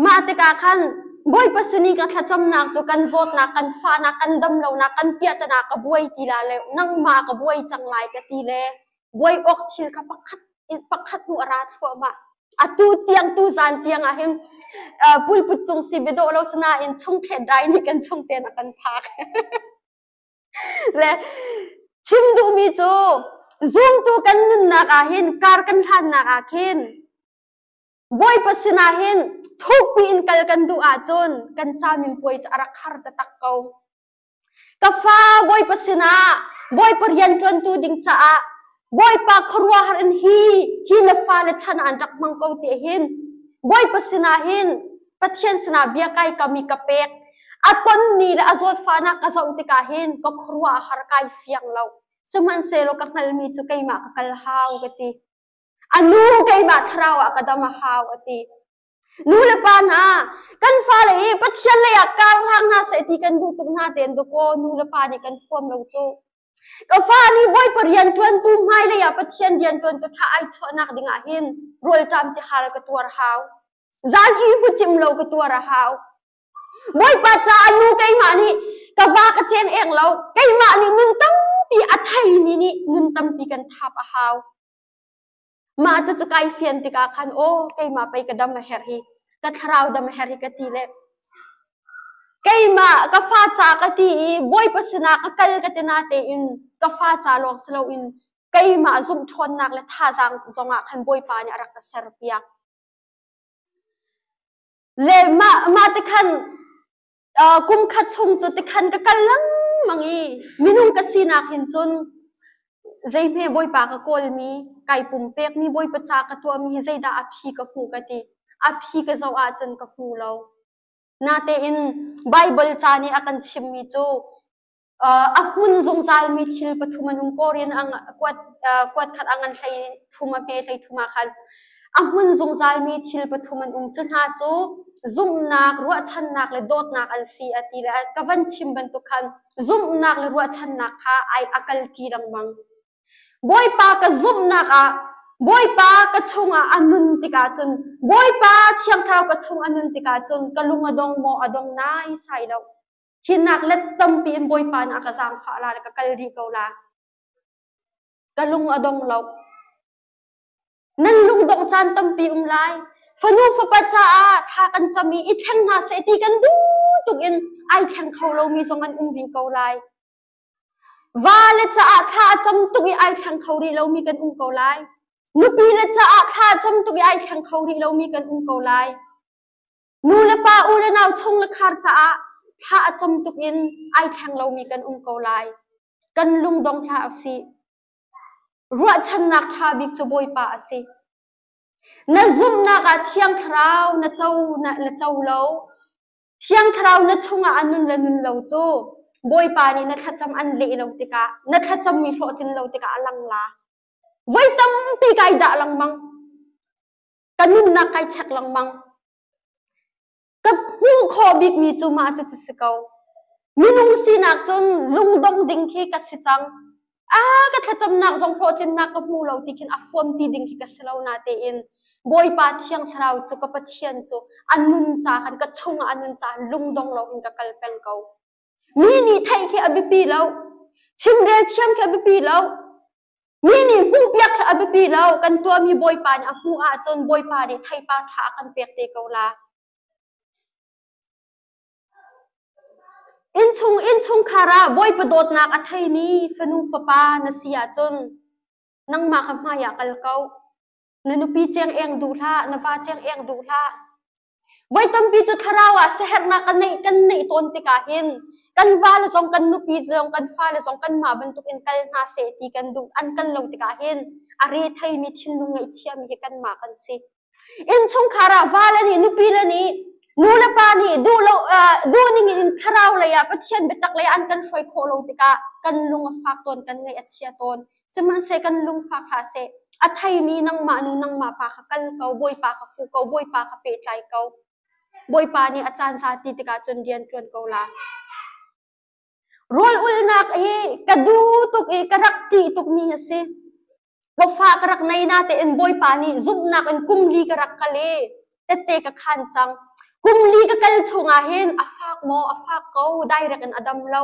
Mah tikah khan Bawipa sin i ka thlacamnak cu kan zawtnak, kan fahnak, kan damlonak, kan piahtana ka buai ti la lo, nangmah ka buai cang lai ka ti le buai awk thil kha pakhat in pakhat hnu a ra thluahmah. Atu tiang tu zan tiang ah hin pulput cung si biadawh lo sinain chungthlet dai nih kan chungten a kan phak. Le chim duhmi cu zumtu kan nunnak ah hin kar kan hlannak ah khin Bawipa sinah hin thukpi in kal kan duh ahcun kan caminpuai cu a rak har taktak ko. Ka fa Bawipa sinah Bawipa rianṭuantu ding caah Bawipa khuaruahhar in hi hi na fale chan ah an rak hmang ko ti hin Bawipa sinah hin Pathian sinah bia kai kam i ka pek. A tonmi le a zawtfahnak ka zoh tikah hin ka khuaruah a har kai fiang lo. Sihmanhsehlaw ka hngalhmi cu keimah ka kal hau ka ti. A nu keimah thlarau ah ka dam a hau a ti. Nu le pa hna, kan fale hi Pathian lei ah kar hlang hna seh ti kan duh tuk hna tein dawkaw nu le pa nih kan fuam lo cu. Ka fa nih Bawipa rian ṭuantu hmailei ah Pathian rian ṭuantu ṭha ai chuahnak ding ah hin rawlṭam tihal ka tuar hau. Zan hi hmucim lo ka tuar a hau. Bawipa caah nu keimah nih ka va ka cheng eng lo. Keimah nih nun tampi a theimi nih nun tampi kan thap a hau. Mah cucu kai fian tikah khan aw keimah pei ka dam a herh hi ka thlarau dam a herh hi ka ti le keimah ka fa ca ka ti i Bawipa sinah ka kal ka ti na tein ka fa ca lawng si loin keimah zumh ṭhawnnak le thazaang zongah khan Bawipa nih a rak ka serpiak. Le mah mah ti khan kum khat chung cu tikhan ka kal lengmang i minung ka sinak hin cun zeihme Bawipa ka kawlmi kai pumpekmi Bawipa ca ka tuahmi hi zeidah a phi ka hmuh ka ti. A phi ka zoh ahcun ka hmu lo. Natein Baibal ca nih a kan chimmi cu A hmun zungzalmi thil pathum an um. Korin kuat kuat khat a ngan hlei thum a hme hlei thum ah khan a hmun zungzalmi thil pathum an um. Cu hna cu zumhnak, ruahchannak le dawtnak an si a ti le ka van chim bantuk khan zumhnak le ruahchannak kha ai a kalṭi lengmang. Bawipa ka zumhnak ah Bawipa ka chungah a nun tikah cun Bawipa Thiang Thlarau ka chung a nun tikah cun ka lung a dong maw a dong naisai lo. Hinak let tampi in Bawipa nih a ka zaangfah la le ka kal rih ko la. Ka lung a dong lo. Nan lungdongh caan tampi um lai. Fanu fapa caah thla kan cam i i thleng hna seh ti kan duh tuk in ai thleng kho lomi zong an um rih ko lai. Va le caah thla a cam tuk i ai thleng kho rih lomi kan um ko lai. Nupi le caah thla a cam tuk i ai thleng kho rih lomi kan um ko lai. Nu le pa u le nau chung le khar caah thla a cam tuk in ai thleng lomi kan um ko lai. Kan lungdong hlah usih. Ruahchannak ṭha bik cu Bawipa a si. Na zumhnak ah Thiang Thlarau na co na, na co lo. Thiang Thlarau na chungah a nun le nun lo cu Bawipa nih na thlacam an leh lo tikah, na thlacammi hlawhtlin lo tikah a lang la. Voi tampi kai dah lengmang. Ka nunnak kai check lengmang. Ka hmuh khawh bikmi cu mah cucu si ko. Minung sinak cun lungdong ding khi ka si cang. Ah, ka thlacamnak zong hlawhtlinnak ka hmu lo ti khin a fuam ti ding khi ka si lo natein Bawipa Thiang Thlarau cu ka Pathian cu a nun ca khan ka chungah a nun ca lungdong lo in ka kal peng ko. Mi nih theih khi a biapi lo. Chimrel thiam khi a biapi lo. Mi nih hmuhpiak khi a biapi lo. Kan tuahmi Bawipa nih a hmuh ahcun Bawipa nih theipar ṭha a kan pek te ko la. Innchung innchungkhar ah Bawipa dawtnak a theimi fanu fapa na si ahcun nangmah kha hmai ah kal ko. Na nupi ceng eng duh hlah, na va ceng eng duh hlah. Voi tampi cu thlarau ah siaherhnak kan neih kan neih tawn tikah hin kan vale zong kan nupi zong kan fale zong kanmah bantukin kal hna seh ti kan duh an kal lo tikah hin a re theimi thinlung ngaihchiami hi kanmah kan si. Innchungkhar ah vale nih nupi le nih nu le pa nih duh lo duh ning in thlarau lei ah Pathian biatak lei ah an kan hruai khawh lo tikah kan lung a fak tawn kan ngaih a chia tawn. Sihmanhseh kan lungfak hlah seh. A theimi nangmah nu nangmah pa kha kal ko, Bawipa kha fuh ko, Bawipa kha pehtlai ko. Bawipa nih a caan za ti tikah cun rian ṭuan ko la. Rawl ulhnak hi ka duh tuk i ka rak ṭih tukmi a si. Pafa ka rak nei natein Bawipa nih zumhnak in kum li ka rak kal i tette ka khan cang. Kum li ka kal chungah hin a fak maw a fak ko direct in a dam lo.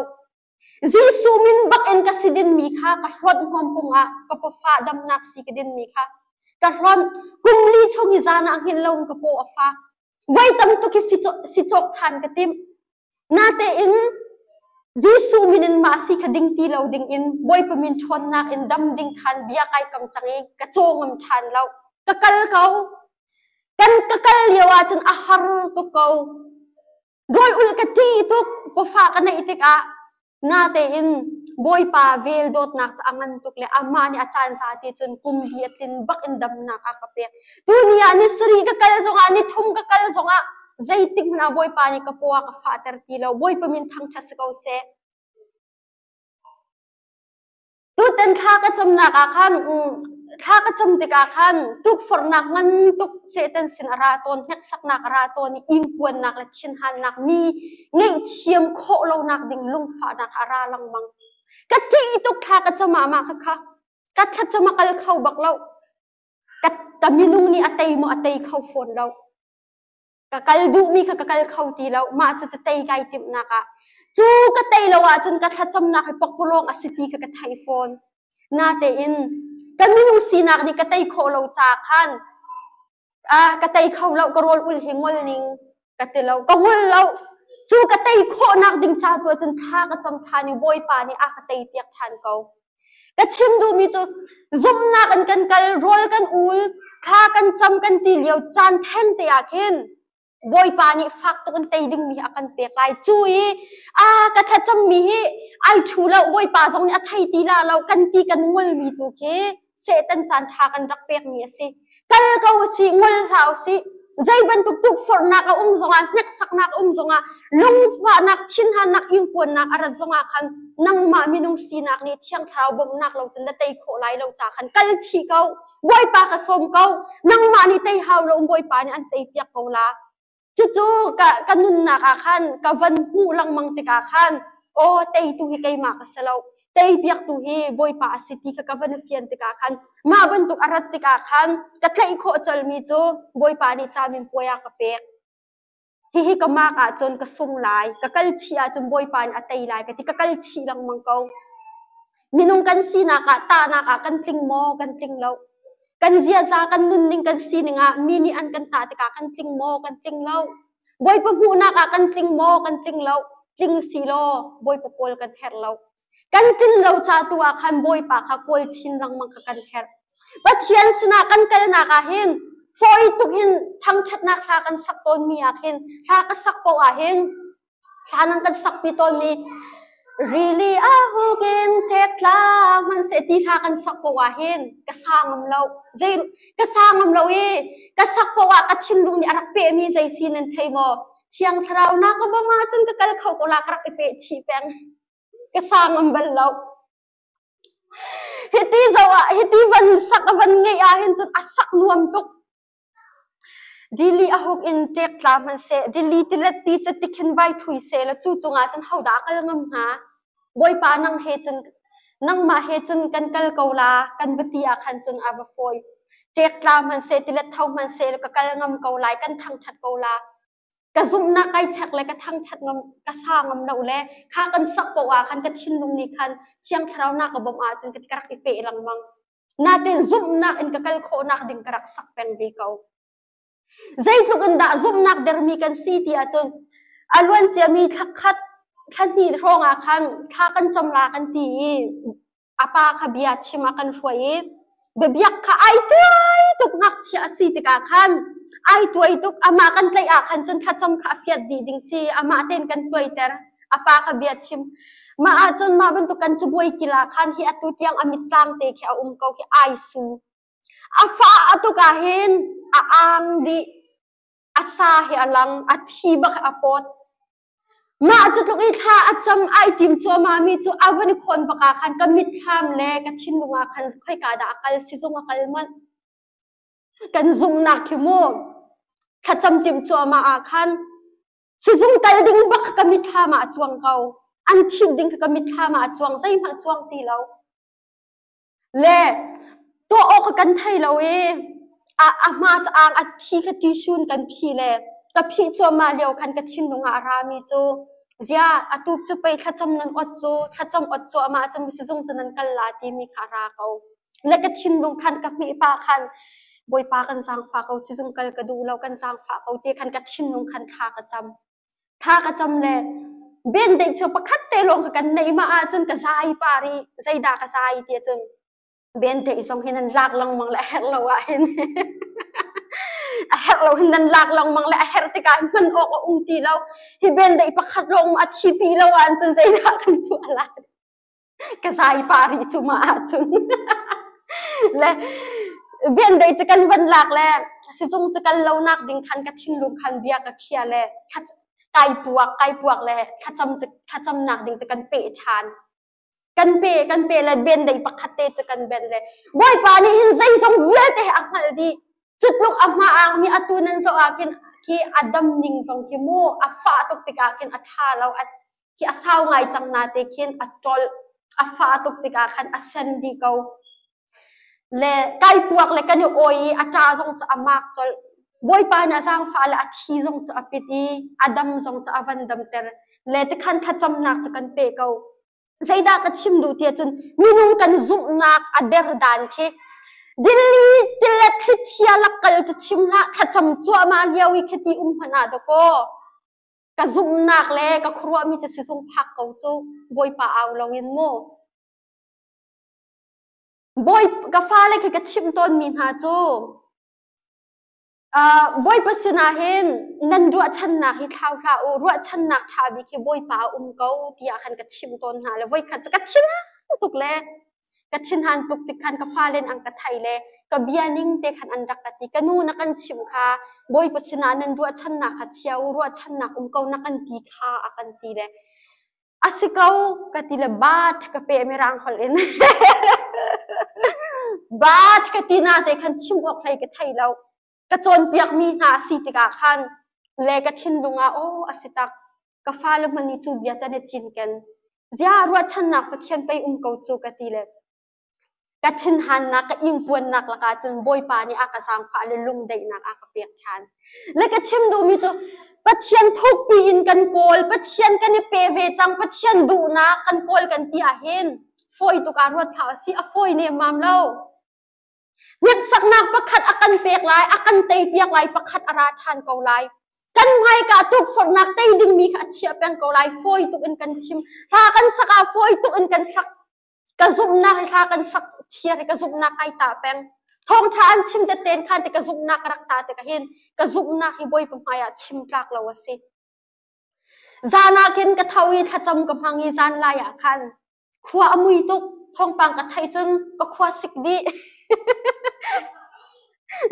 Jesuh min bak in ka si dinmi kha ka hlonh hnawmpung ah ka pafa damnak si ka dinmi kha ka hlonh. Kum li chung i zan ah hngilh loin ka paw a fak. Voi tam tuk hi si cawk ṭhan ka timh. Natein Jesuh min in mah si kha ding ti lo ding in Bawipa min ṭhawnnak in dam ding khan bia kai kam cang i ka caw ngam ṭhan lo. Ka kal ko. Kan ka kal lio ahcun a har tuk ko. Rawl ulh ka ṭih tuk pawfa ka neih tikah natein Bawipa vel dawtnak cu a ngan tuk le amah nih a caan za ti cun kum li a tlin bak in damnak a ka pek. Tuni ah ni sarih ka kal zongah ni thum ka kal zongah zeitik hmanh ah Bawipa nih ka paw a ka fahter ti lo. Bawipa min thangṭhat si ko seh. Tutan thla ka camnak ah khan thla ka cam tikah khan tukforhnak ngan tuk Satan sin a ra tawn, hneksaknak a ra tawn i ingpuannak le thinhannak mi ngaihthiam khawh lonak ding lungfahnak a ra lengmang. Ka ṭih tuk thla ka cam ah mah khakha ka thlacam a kal kho bak lo. Ka, ka minung nih a tei maw a tei kho fawn lo. Ka kal duhmi kha ka kal kho ti lo. Mah cucu tei kai timhnak ah. Cu ka tei lo ahcun ka thlacamnak hi pakpalawng a si ti kha ka thei fawn. Natein ka minung sinak nih ka tei khawh lo caah khan ah ka tei kho lo ka rawl ul hi ngol ning ka ti lo ka ngol lo cu ka tei khawhnak ding ca tu ahcun thla ka cam ṭhan i Bawipa nih a ka tei piak ṭhan ko. Ka chim duhmi cu zumhnak in kan kal, rawl kan ul, thla kan cam kan ti lio caan theng te ah khin Bawipa nih fak tuk in tei dingmi hi a kan pek lai. Cu i a ka thlacammi hi ai ṭhu lo, Bawipa zong nih a thei ti la lo, kan ti kan ngolmi tu khi Satan caan ṭha kan rak pekmi a si. Kal ko usih, ngol hlah usih. Zei bantuk tukforhnak a um zongah, hneksaknak a um zongah, lungfahnak, thinhannak, ingpuannak a rat zongah khan nangmah minung sinak nih Thiang Thlarau bawmhnak lo cun na tei khawh lai lo ca khan kal chih ko. Bawipa ka sawm ko. Nangmah nih tei hau lo Bawipa nih an tei piak ko la. Cucu ka, ka nunnak ah khan ka van hmuh lengmang tikah khan aw teitu hi keimah ka si lo tei piaktu hi Bawipa a si ti kha ka van i fian tikah khan mah bantuk a rat tikah khan ka tlaih khawh colmi cu Bawipa nih caminpuai a ka pek. Hihi ka mak ahcun ka sung lai, ka kal chih ahcun Bawipa nih a tei lai ka ti, ka kal chih lengmang ko. Minung kan sinak ah tahnak ah kan tling maw? Kan tling lo. Kan ziaza, kan nunning, kan sining ah mi nih an kan tah tikah kan tling maw? Kan tling lo. Bawipa hmuhnak ah kan tling maw? Kan tling lo. Tling si law Bawipa kawl kan herh lo. Kan tlin lo ca tu ah khan Bawipa kha kawl chin lengmang kha kan herh. Pathian sinah kan kalnak ah hin fawi tuk hin thangṭhatnak hla kan sak tawnmi ah khin hla ka sak paoh ah hin thla nan kan sakpi tawnmi. Rili a huk in ṭek tla hmanhseh ti hla kan sak poah ah hin ka sa ngam lo. Zei ka sa ngam lo i ka sak poah ah ka thinlung nih a rak pehmi zei si nan thei maw? Thiang Thlarau na ka bawmh ahcun ka kal kho ko la ka rak i peh chih peng. Ka sa ngam bal lo. Hiti zoh ah hiti van sak a van ngeih ah hin cun a sak nuam tuk. Dili a huk in ṭek tla hmanhseh, dili tiletpi cu tikhin vai thui seh law cu cungah cun hodah a kal ngam hnga? Bawipa nang he cun nangmah he cun kan kal ko la, kan va ti ah khan cun a va fawi. Ṭek tla hmanhseh, tilet tho hmanhseh law ka kal ngam ko lai, kan thangṭhat ko la. Ka zumhnak kai chek le ka thangṭhat ngam, ka sa ngam lo le kha kan sak paoh ah khan ka thinlung nih khan Thiang Thlarau na ka bawmh ahcun ka rak i peh lengmang. Natin zumhnak in ka kal khawhnak ding ka rak sak peng ve ko. Zeitluk in dah zumhnak dermi kan si ti ahcun a luan ciami thla khat thla hnih hrawng ah khan thla kan cam la kan ti i a pa kha bia chim ah kan hruai i biabiak kha ai tuai tuk ngakchia a si tikah khan ai tuai tuk amah kan tlaih ah khan cun thlacam kha a fiat dih ding si amah tein kan tuaiter a pa kha bia chim. Mah ahcun mah bantuk kan cabuai kil ah khan hi atu tiang a mittlang te khi a um ko khi ai su. A fa a tuk ah hin a ang dih, a sa hi a lang, a thi bak a pawt. Mah cu tluk i thla a cam ai tim cuahmah mi cu a vun i khawn bak ah khan ka mitthlam le ka thinlung ah khan khoika dah a kal sizung a kal manh. Kan zumhnak khi mu thlacam timh cuahmah ah khan Sizung kal ding bak ka mitthlam ah a cuang ko. An thit ding kha ka mitthlam ah a cuang, zeihmanh cuang ti lo. Le tuah awk kan thei lo i a, a hma caang a thi kha tissue in kan phih le ka phih cuahmah lio khan ka thinlung ah a rami cu zia atu cu pei thlacam nan ot cu thlacam ot cuahmah cun sizung cu nan kal la timi kha a ra ko. Le ka thinlung khan ka hmeh pah khan Bawipa kan zaangfah ko sizung kal ka duh lo kan zaangfah ko ti khan ka thinlung khan thla ka cam. Thla ka cam le bendeih cu pakhat te lawng kha kan neih mah ahcun ka zai pa rih zeidah ka zai ti ahcun bendeih zong hi nan lak lengmang le a herh lo ah hin a herh lo hin nan lak lengmang le a herh tikah hman awk a um ti lo hi bendeih pakhat lawng a thi pi lo ahcun zeidah kan tuah lai ka zai pah rih cu mah ahcun le biandeih cu kan van lak le sizung cu kal lo nak ding khan ka thinlung khan bia ka khia le kai puak kai puak le thlacam cu thlacamnak ding cu kan peh ṭhan kan pe kan pe le biandeih pakhat te cu kan ben le bawipa nih hin zeizong vialte he a hngalh dih cu tluk a hma ang mi atu nan zoh ah khin khi a dam ning zong khi mu a fah tuk tikah khin a ṭha lo a khi a sau ngai cang na te khin a ṭolh a fah tuk tikah khan a sen dih ko le kai puak le kan i awi i a ṭa zong cu a mak colh Bawipa nih a zaangfah le a thi zong cu a pit i a dam zong cu a van damter le tikhan thlacamnak cu kan pe ko zeidah ka chim duh ti ahcun minung kan zumhnak a der dan khi Delhi tilet thlichia lak kal cu chim hlah thlacam cuahmah lio i khiti um hmanh ah dakaw ka zumhnak le ka khuaruahmi cu sizung phak ko cu Bawipa au loin mu Bawi ka fale khi ka chimh tawnmi hna cu Bawipa sinah hin nan ruahchannak hi thlau hlah u ruahchannak ṭha bik hi Bawipa a um ko tiah khan ka chimh tawn hna le voikhat cu ka thinhang tuk le ka thinhan tuk tik khan ka fale an ka thei le ka bia ning te khan an rak ka ti ka nu na kan chimh kha Bawipa sinah nan ruahchannak kha chia u ruahchannak um ko na kan ti kha a kan ti le a si ko ka ti le bat ka pe mirang holh in bat ka ti na te khan chim awk hlei ka thei lo ka cawnpiakmi hna a si tikah khan le ka thinlung ah aw a si tak ka fale hmanh nih cu bia can i cinken zia ruahchannak Pathian pei um ko cu ka ti le ka thinhannak ka ingpuannak lakah cun Bawipa nih a ka zaangfah le lungdaihnak a ka pek ṭhan le ka chim duhmi cu Pathian thukpi in kan kawl Pathian kan i pe ve cang Pathian duhnak kan kawl kan ti ahhin fawi tuk ah ruat hlah usih a fawi nemmam lo Hneksaknak pakhat a kan pek lai, a kan teipiak lai, pakhat a ra ṭhan ko lai. Kan hmaika tukforhnak tei dingmi kha a chiah peng ko lai. Fawi tuk in kan chim. Hla kan sak ah fawi tuk in kan sak. Ka zumhnak i hla kan sak chiar i ka zumhnak ai ta peng. Thawngṭha an chim teten khan ti ka zumhnak ka rak ta tikah hin ka zumhnak hi Bawipa hmai ah chim tlak lo a si. Zan ah khin ka tho i thlacam ka hmang i zan lai ah khan khua a mui tuk. Thawngpang ka theih cun ka khua sik dih.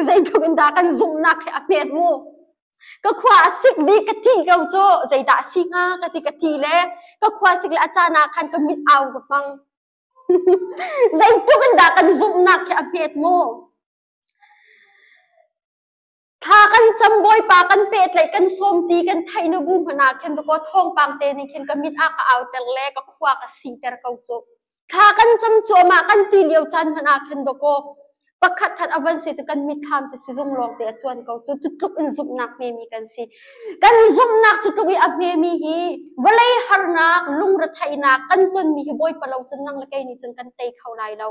Zeitluk in dah kan zumhnak hi a hmet mu. Ka khua a sik dih ka ṭih ko cu zeidah a si hnga ka ti ka ṭih le ka khua sik le a caan ah khan ka mit au ka hmang. Zeitluk in dah kan zumhnak hi a hmet mu. Thla kan cam Bawipa kan pehtlaih kan sawm ti kan theih na bu hmanh ah khin dakaw thawngpang te nih khin ka mit a ka auter le ka khua ka siter ko cu. Thla kan cam cuahmah kan ti lio caan hmanh ah khin dakaw pakhat khat a van si cu kan mitthlam cu sizung lawng te a cuan ko cu. Cu tluk in zumhnak hmemi kan si. Kan zumhnak cu tluk i a hmemi hi vawlei harnak, lungretheihnak kan tonmi hi Bawipa lo cun nang le kei nih cun kan tei kho lai lo.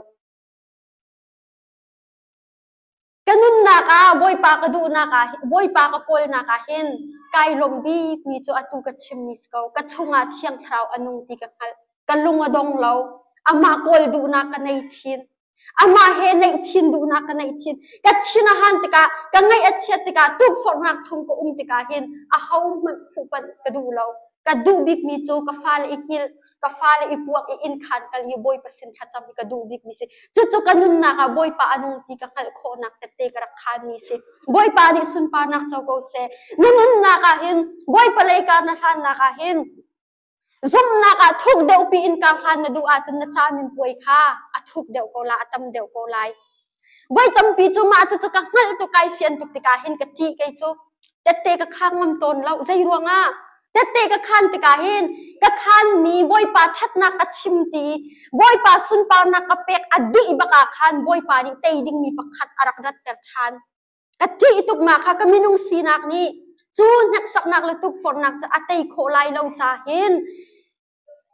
Ka nunnak ah Bawipa ka duhnak ah Bawipa ka kawlnak ah hin kai lawmh bikmi cu atu ka chimmi si ko. Ka chungah Thiang Thlarau a nung ti ka hngalh. Ka lung a dong lo. Amah kawl duhnak ka nei chin. Amah he neih chin duhnak ka neih chin. Ka thin a han tikah, ka ngaih a chiat tikah, tukforhnak chung ka um tikah hin ahohmanh fuhpanh ka duh lo. Ka duh bikmi cu ka fale i hngilh, ka fale i puak i inn khan kal i Bawipa sin thlacam hi ka duh bikmi si. Cucu ka nunnak ah Bawipa a nung ti ka hngalh khawhnak tette ka rak khanmi si. Bawipa nih sunparnak co ko seh. Na nunnak ah hin Bawipa lei kar na hlannak ah hin zumhnak ah thuk deuh pi in kar hlan na duh ahcun na caminpuai kha a thuk deuh ko la, a tam deuh ko lai. Voi tampi cu mah cucu ka hngalh tuk kai fian tuk tikah hin ka ṭih kei cu. Tette ka khang ngam tawn lo. Zei ruangah? Tette ka khan tikah hin ka khanmi Bawipa ṭhatnak ka chim ti Bawipa sunparnak ka pek a dih bak ah khan Bawipa nih tei dingmi pakhat a rak ratter ṭhan. Ka ṭih tuk mah kha ka minung sinak nih cu hneksaknak le tukforhnak cu a tei khawh lai lo ca hin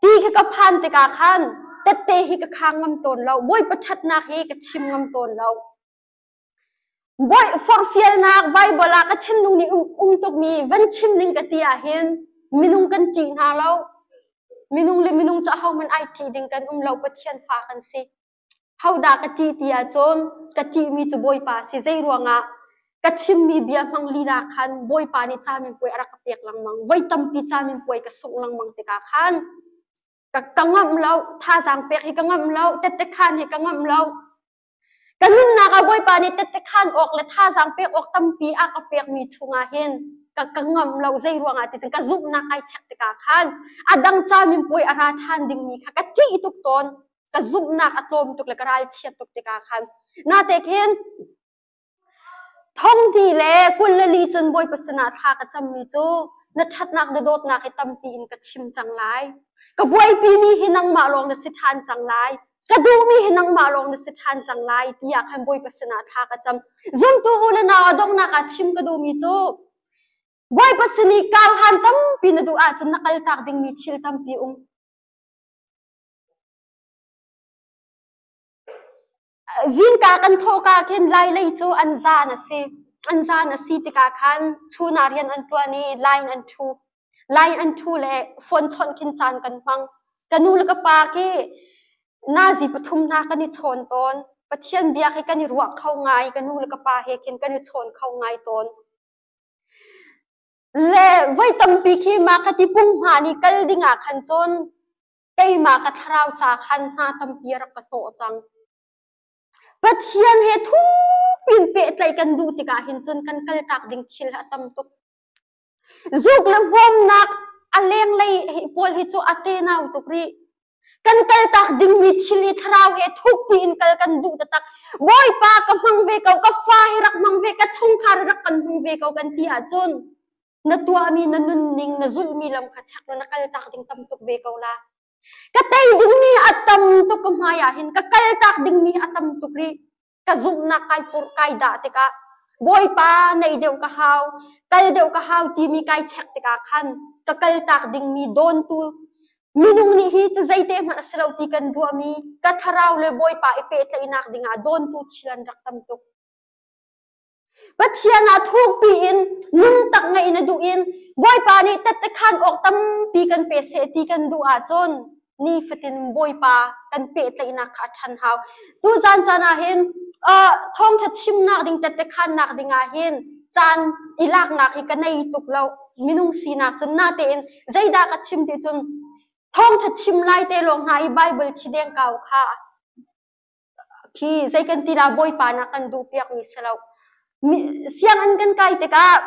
Ti khi ka phan tikah khan tette hi ka khang ngam tawn lo. Bawipa ṭhatnak hi ka chim ngam tawn lo. Bawi forhfialnak Baibal ah ka thinlung nih um tukmi van chim ning ka ti ahhin minung kan ṭih hna lo. Minung le minung cu ahohmanh ai ṭih ding kan um lo. Pathian fa kan si. Hodah ka ṭih ti ahcun ka ṭihmi cu Bawipa a si. Zei ruangah ka chimmi bia hmang lila khan Bawipa nih caminpuai a rak ka pek lengmang. Voi tampi caminpuai ka sungh lengmang tikah khan ka, ka ngamh lo, thazaang pek hi ka ngamh lo, tette khan hi ka ngamh lo. Ka nunnak ah Bawipa nih tette khan awk le thazaang pek awk tampi a ka pekmi chungah hin ka, ka ngamh lo. Zei ruangah ti cun ka zumhnak ai check tikah khan a dang caminpuai a ra ṭhan dingmi kha ka ṭih tuk tawn. Ka zumhnak a tlawm tuk le ka ralchiat tuk tikah khan nate khin thong hnih le 24 cun Bawipa sinah thla ka cammi cu na ṭhatnak na dawtnak hi tampi in ka chim cang lai. Ka buaipimi hi nangmah lawng na si ṭhan cang lai. Ka duhmi hi nangmah lawng na si ṭhan cang lai tiah khan Bawipa sinah thla ka cam. Zumtu u le nau a donghnak ah chim ka duhmi cu Bawipa sin i karhlan tampi na duh ahcun na kaltak dingmi thil tampi um. Zingka kan thawhka khin Lailei cu an zan a si. An zan a si tikah khan chun ah rian an ṭuan i line an ṭhu. Line an ṭhu le phone chawnh khin caan kan hmang. Ka nu le ka pa khi nazi pathum hna kan i chawn tawn. Pathian bia khi kan i ruah kho ngai. Ka nu le ka pa he khin kan i chawn kho ngai tawn. Le voi tampi khi mah kha ti punghma nih kal ding ah khan cun keimah ka thlarau ca khan hna tampi a rak ka hnawh cang. Pathian he thupin pehtlaih kan duh tikah hin cun kan kaltak ding thil a tam tuk. Zuk le hmawmnak a lenglei pawl hi cu a tenau tuk rih. Kan kaltak dingmi thil hi thlarau he thukpi in kal kan duh taktak. Bawipa ka hmang ve ko, ka fa hi rak hmang ve, ka chungkhar hi rak kan hmang ve ko kan ti ahcun na tuahmi na nunning na zulhmi lam kha chek law na kaltak ding tam tuk ve ko la. Ka tei dingmi a tam tuk ka hmai ah hin ka kaltak dingmi a tam tuk rih. Ka zumhnak kai purh kai dah tikah Bawipa neih deuh ka hau, kal deuh ka hau timi kai chek tikah khan ka kaltak dingmi dawntu minung nih hi cu zeite hmanh a si lo ti kan ruahmi ka thlarau le Bawipa i pehtlaihnak dingah dawntu thil an rak tam tuk. Pathian ah thukpi in nun tak ngeih na duh in Bawipa nih tette khan awk tampi kan pe seh ti kan duh ahcun nifatin Bawipa kan pehtlaihnak kha a ṭhan hau. Tuzan caan ah hin thawngṭha chimnak ding tette khannak ding ah hin caan i laknak hi ka nei tuk lo. Minung sinak cun natein zeidah ka chim ti cun thawngṭha chim lai te lawng hna i Bible thi deng kau kha khi zei kan ti la Bawipa na kan duh piakmi si lo. Sianginn kan kai tikah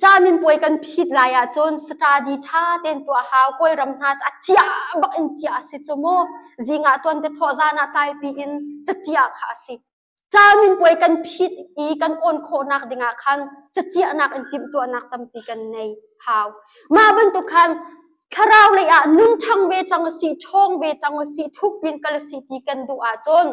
caminpuai kan phit lai ahcun study ṭha tein tuah hau. Kawlram hna cu a cia bak in cia a si cu mu. Zing ah tuan te thawh zan ah tlaipi in cacia kha a si. Caminpuai kan phit i kan awn khawhnak dingah khan caciahnak in timhtuahnak tampi kan nei hau. Mah bantuk khan thlarau lei ah nun ṭhang ve cang usih, ṭhawng ve cang usih, thuk pin kal usih ti kan duh ahcun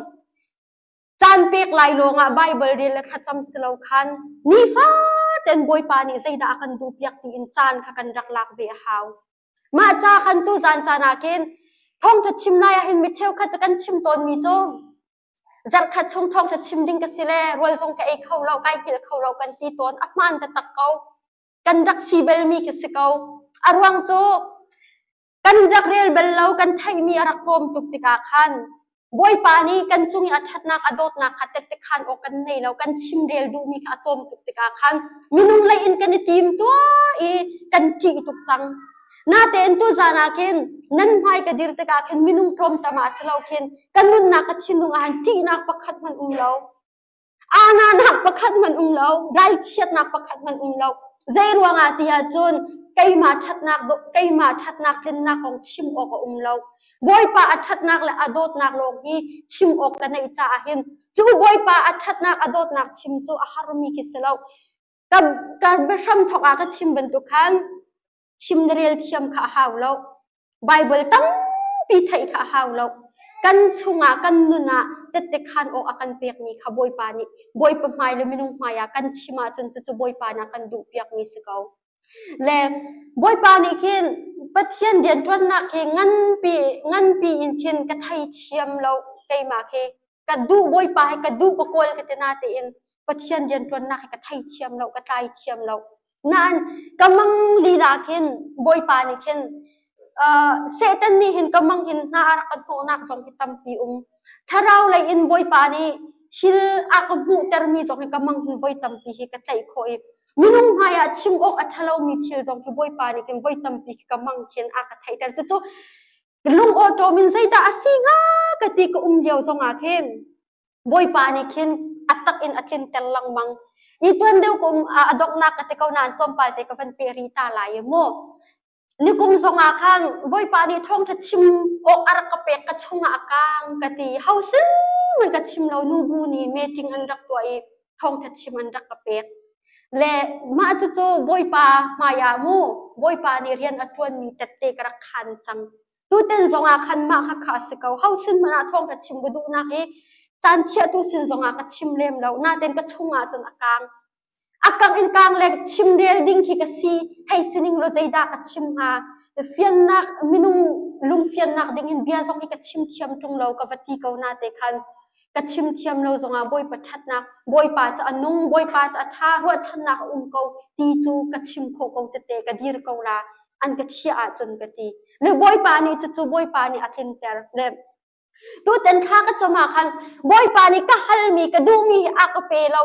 caan pek lai lawngah Baibal rel le thlacam si lo khan nifaten Bawipa nih zeidah a kan duhpiak tiin caan kha kan rak lak ve a hau. Mah ca khan tuzan caan ah khin thawngṭha chim lai ah hin mi cheukhat cu kan chim tawnmi cu zarhkhat chung thawngṭha chim ding ka si le rawl zong ka ei kho lo, kai hngilh kho lo kan ti tawn. A hmaan taktak ko. Kan rak si belmi khi si ko. A ruang cu kan rak rel bal lo, kan theihmi a rak tlawm tuk tikah khan Bawipa nih kan cung i a ṭhatnak, a dawtnak kha tette khan awk kan nei lo, kan chimrel duhmi kha a tlawm tuk tikah khan minung lei in kan i tim tuah i kan ṭih tuk cang. Natein tuzan ah khin nan hmai ka dir tikah khin minung tlawmtam ah si lo khin ka nunnak ka thinlung ah hin ṭihnak pakhat hmanh um lo. Ananak pakhat hmanh um lo, ralchiatnak pakhat hmanh um lo. Zei ruangah ti ahcun keimah ṭhatnak keimah ṭhatnak tlinnak kong chim awk a um lo. Bawipa a ṭhatnak le a dawtnak lawng hi chim awk ka neih caah hin cu Bawipa a ṭhatnak a dawtnak chim cu a harmi khi si lo. Ka ka biahram thawk ah ka chim bantuk khan chim na rel thiam kha a hau lo. Baibal tampi theih kha a hau lo. Kan chungah kan nun ah tette khan awk a kan pekmi kha Bawipa nih Bawipa hmai le minung hmai ah kan chim ahcun cucu Bawipa nih a kan duhpiakmi si ko. Le Bawipa nih khin Pathian rianṭuannak hi nganpi nganpi in khin ka theithiam lo keimah khi ka duh Bawipa hi ka duh ka kawl ka ti na tiin Pathian rianṭuannak hi ka theithiam lo ka tlai thiam lo. Nain ka mang lila khin Bawipa nih khin Satan nih hin ka mang hin hna a rak kan hnawhnak zong hi tampi um. Thlarau lei in Bawipa nih thil a ka hmuhtermi zong hi ka mang hin voi tampi hi ka tlaih khawh i minung hmai ah chim awk a ṭhalomi thil zong hi Bawipa nih khin voi tampi khi ka mang khin a ka theihter. Cucu lung awṭawm in zeidah a si hnga ka ti ka um lio zongah khin Bawipa nih khin a tak in a tlinter lengmang. I tuan deuh ka um a donghnak ka ti ko nain tlawmpal te ka van pe rih ta lai i mu. Nikum zongah khan Bawipa nih thawngṭha chim awk a rak ka pek ka chungah a kang ka ti. Ho sin man ka chim lo nubu nih meeting an rak tuah i thawngṭha chim an rak ka pek. Le mah cucu Bawipa hmaiah mu Bawipa nih rian a ṭuanmi tette ka rak khan cang. Tutan zongah khan mah kha kha a si ko. Ho sin hmanh ah thawngṭha chim ka duhnak hi caan thiahtu sin zongah ka chim lem lo. Natein ka chungah cun a kang. A kang in kang le chimrel ding khi ka si. Hei sining law zeidah ka chim hnga? Fiannak minung lungfiannak ding in bia zong hi ka chim thiam ṭung lo ka va ti ko na te khan ka chim thiam lo zongah Bawipa ṭhatnak, Bawipa cu a nung, Bawipa cu a ṭha, ruahchannak a um ko ti cu ka chim khawh ko cite ka dir ko la an ka thiah ahcun ka ti. Le Bawipa nih cucu Bawipa nih a tlinter. Le tutan thla ka cam ah khan Bawipa nih ka halmi ka duhmi hi a ka pe lo.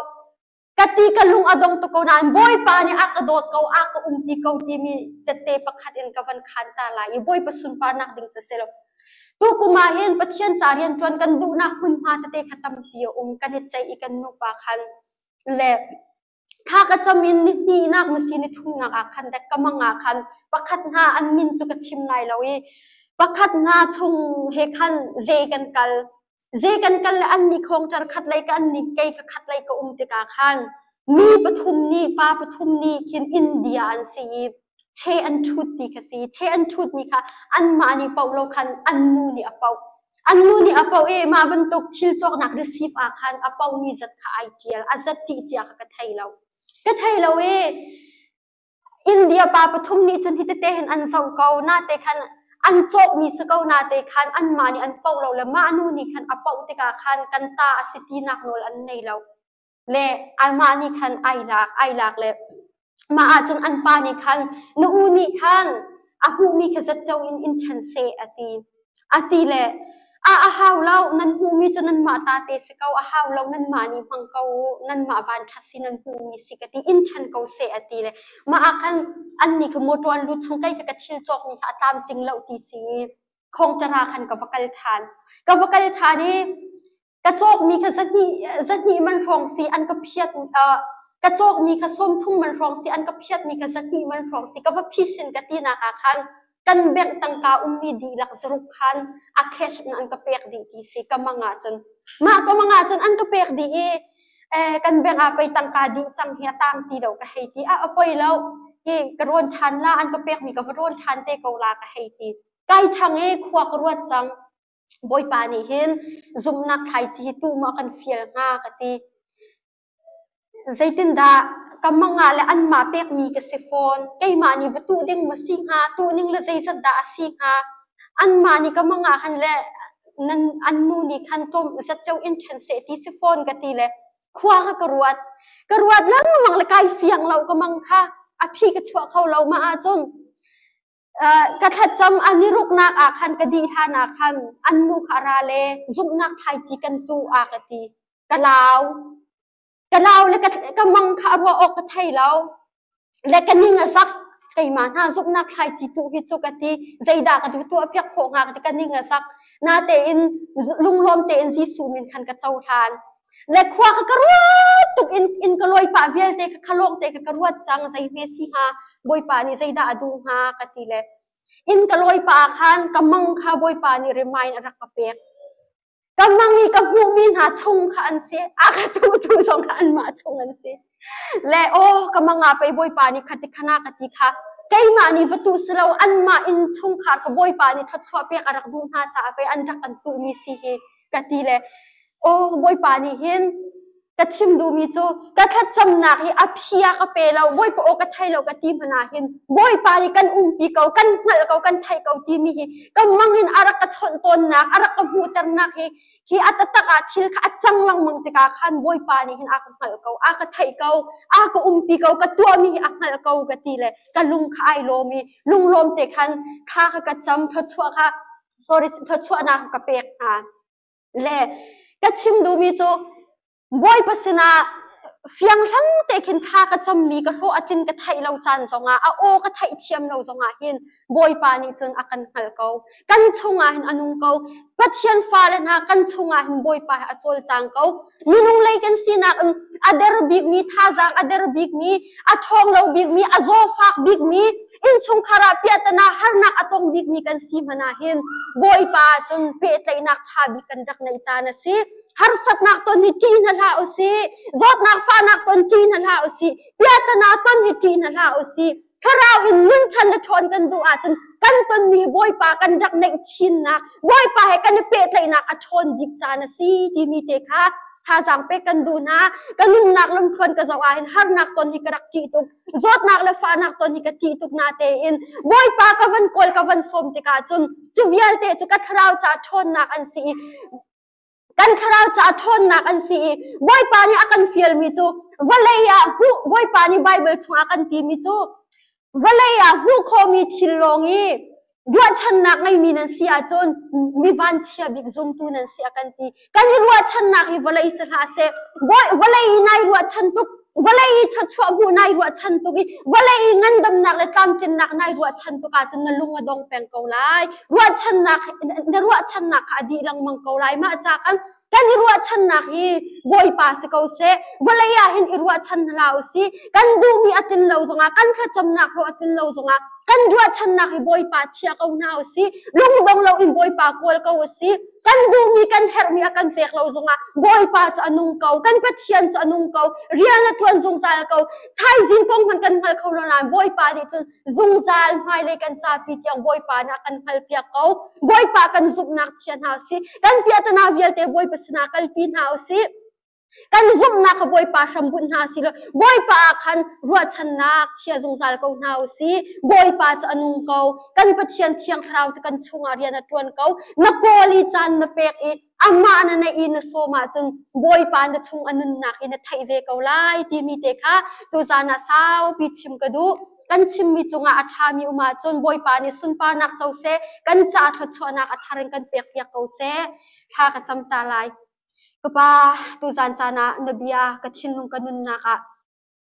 Ka ti ka lung a dong tuk ko nain Bawipa nih a ka dawt ko, a ka umpi ko timi tette pakhat in ka van khan ta lai i Bawipa sunparnak ding cu si lo. Tukum ah hin Pathian ca rianṭuan kan duhnak hmunhma tete kha tampi a um. Kan i ceih i kan nupa khan le thla ka cam in ni hnihnak masi ni thumnak ah khan dek ka mang ah khan pakhat hna an min cu ka chim lai lo i pakhat hna chung he khan ze kan kal. Zei kan kal le an nih khawngṭar khat lei ka an nih kei ka khat lei ka um tikah khan mi pathum nih pa pathum nih khin India an si i che an ṭhut ti kha si. Che an ṭhutmi kha anmah nih paoh lo khan an nu nih a paoh. An nu nih a paoh i mah bantuk thil cawknak receipt ah khan a paohmi zat kha ai ṭial. A zat ṭih cia kha ka thei lo. Ka thei lo i India pa pathum nih cun hitete hin an zoh ko. Nate khan an cawkmi si ko nate khan anmah nih an poh lo le mah nu nih khan a poh tikah khan kan ta a si tinak nawl an nei lo. Le amah nih khan ai lak, ai lak le mah ahcun an pa nih khan na u nih khan a hmuhmi kha zatco in in ṭhen seh a ti. A ti le A a hau lo, nan hmuhmi cu nanmah ta te si ko, a hau lo, nanmah nih hmang ko u, nanmah vanṭhat si nan hmuhmi si ka ti, in ṭhen ko seh a ti le mah ah khan annih kha motor an lut chung kei kha ka thil cawkmi kha a tlamtling lo ti si i khongṭara khan ka va kal ṭhan. Ka va kal ṭhan i ka cawkmi kha zahnih man hrawng si an ka phiat ka cawkmi kha 30 man hrawng si an ka phiatmi kha 200 man hrawng si ka va phisin ka tinak ah khan kan bank tangka ummi dihlak zaruk khan a cash in an ka pek dih ti si ka mang ah cun mah ka mang ah cun an ka pek dih i kan bank ah pei tangka dih cang hi a tang ti lo ka hei ti a poi lo hi ka rawn ṭhan la an ka pekmi ka va rawn ṭhan te ko la ka hei ti kai ṭhang i khua ka ruat cang. Bawipa nih hin zumhnak thlaici hi tuh maw a kan fial hnga ka ti. Zeitindah ka mang ah le anmah pekmi ka si fawn. Keimah nih va tuh ding maw si hnga, tuh ning le zeizat dah a si hnga. Anmah nih ka mang ah khan le nan an nu nih khan tlawm zatceo in ṭhen seh ti si fawn ka ti le khua kha ka ruat. Ka ruat lengmang le kai fiang lo ka mang kha a phi ka chuah kho lo mah ahcun Ka thlacam an i ruknak ah khan ka dih hlan ah khan an nu kha a ra le zumhnak thlaici kan tuh a ka ti. Ka lau. Ka lau le ka mang kha a ruah awk ka thei lo. Le ka ning a zak. Keimah hna zumhnak thlaici tuh hi cu ka ti. Zeidah ka tuah piak khawh hnga ka ti. Ka ning a zak. Natein lunglawm tein Jesuh min khan ka cohlan. Le khua kha ka ruat tuk in in ka lawi pah vialte kha kha te kha ka ruat cang zei hme si hnga Bawipa nih zeidah a duh hnga ka ti le inn ka lawi pah ah khan ka mang kha Bawipa nih remind a rak ka pek. Ka mang i ka hmuhmi hna chung kha an si a ka tuhtu zong kha anmah chung an si. Le aw ka mang ah pei Bawipa nih kha ti khana ka ti kha keimah nih va tuh si lo anmah inn chungkhar ka Bawipa nih thluachuah pek a rak duh hna caah pei an rak kan tuhmi si hi ka ti le aw Bawipa nih hin ka chim duhmi cu ka thlacamnak hi a phi a ka pe lo Bawipa aw ka thei lo ka ti hmanh ah hin Bawipa nih kan umpi ko kan hngalh ko kan theih ko timi hi ka mang in a rak ka chawnh tawnnak a rak ka hmuhternak hi hi a taktak ah thil kha a cang lengmang tikah khan Bawipa nih hin a ka hngalh ko a ka theih ko a ka umpi ko ka tuahmi hi a hngalh ko ka ti le ka lung kha ai lawm i lunglawm te khan kha ka ka cam thluachuah kha sorry thluachuahnak ka pek hna. Le ka chim duhmi cu Bawipa sinah fianghlang te khin tha ka cammi ka hlawh a tlin ka theih lo caan zongah a aw ka theih thiam lo zongah hin Bawipa nih cun a kan hngalh ko. Kan chungah hin a nung ko. Pathian fale hna kan chungah hin Bawipa hi a cawlcang ko. Minung lei kan sinak in a der bikmi thazaang a der bikmi a ṭhawng lo bikmi a zawfak bikmi innchungkhar ah piahtana harnak a tong bikmi kan si hmanh ah hin Bawipa cun pehtlaihnak ṭha bik kan rak neih caan a si. Harsatnak ton hi ṭih hna hlah usih. Zawtnak fahnak ton ṭih hna hlah usih. Piahtana ton hi ṭih hna hlah usih. Thlarau in nun ṭhan le ṭhawn kan duh ahcun kan tonmi Bawipa kan rak neih chinnak, Bawipa he kan i pehtlaihnak a ṭhawn bik caan a si timi te kha thazaang pek kan duh hna. Ka nunnak lamthluan ka zoh ahhin harnak ton hi ka rak ṭih tuk. Zawtnak le fahnak ton hi ka ṭih tuk natein Bawipa ka van kawl ka van sawm tikah cun cu vialte cu ka thlarau ca ṭhawnnak an si i kan thlarau ca ṭhawnnak an si i Bawipa nih a kan fialmi cu vawlei ah hmuh Bawipa nih Baibal chungah a kan timi cu vawlei ah hmuh khawhmi thil lawng i ruahchannak ngeimi nan si ahcun mi vanchia bik zumtu nan si a kan ti. Kan i ruahchannak hi vawlei si hlah seh. Vawlei i nai ruahchan tuk, vawlei i thluachuah hmuh nai ruahchan tuk i vawlei i ngandamnak le tlamtlinnak nai ruahchan tuk ahcun na lung a dong peng ko lai. Ruahchannak na ruahchannak kha a dih lengmang ko lai. Mah ca kan kan i ruahchannak hi Bawipa si ko seh. Vawlei ah hin i ruahchan hlah usih. Kan duhmi a tlin lo zongah, kan thlacamnak hlawh a tlin lo zongah kan ruahchannak hi Bawipa chia ko hna usih. Lungdong loin Bawipa kawl ko usih. Kan duhmi kan herhmi a kan pek lo zongah Bawipa cu a nung ko. Kan Pathian cu a nung ko. Rian a ṭuan zungzal ko. Thaizing kong hmanh kan hngal kho lo nain Bawipa nih cun zungzal hmailei kan capi tiang Bawipa nih a kan hngalpiak ko. Bawipa kan zumhnak chia hna usih. Kan piahtana vialte Bawipa sinah kalpi hna usih. Kan zumhnak kha Bawipa hrambunh hna si law Bawipa ah khan ruahchannak chia zungzal ko hna u sih. Bawipa cu a nung ko. Kan Pathian Thiang Thlarau cu kan chungah rian a ṭuan ko. Na kawl i caan na pek i amah na neih i na sawm ahcun Bawipa na chung a nunnak hi na theih ve ko lai timi te kha tuzan ah saupi chim ka duh. Kan chimmi cungah a ṭhami um ahcun Bawipa nih sunparnak co seh, kan caah thluachuahnak a thar in kan pekpiak ko seh. Thla ka cam ta lai. Ka pa, tuzan caan ah na bia ka thinlung ka nunnak ah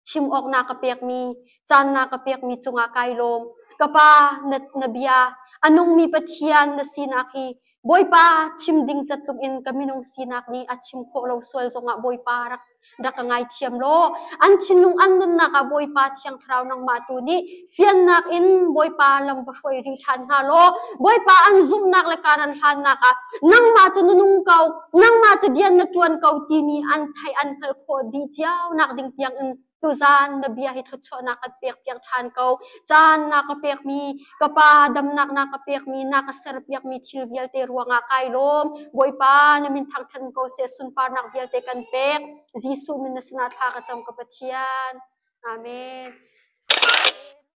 chim awk na ka pekmi, caan na ka pekmi cungah kai lawm. Ka pa, na, na bia, a nungmi Pathian na sinak hi Bawipa chim ding zatluk in ka minung sinak nih a chim khawh lo sual zongah Bawipa rak rak ka ngaithiam law an thinlung an nunnak ah Bawipa Thiang Thlarau nangmah tu nih fiannak in Bawipa lam va hruai rih ṭhan hna law Bawipa an zumhnak le kar an hlannak ah nangmah cu na nung ko nangmah cu rian na ṭuan ko timi an theih an hngalh khawh dih cio nak ding tiang in tuzan na bia hi thluachuahnak kan pek piak ṭhan ko. Caan na ka pekmi, ka pa damnak na ka pekmi, na ka serpiakmi thil vialte ruangah kai lawm. Bawipa na min thangṭhat ko seh, sunparnak vialte kan pek. Jesuh min na sinah thla ka cam ka Pathian. Amen.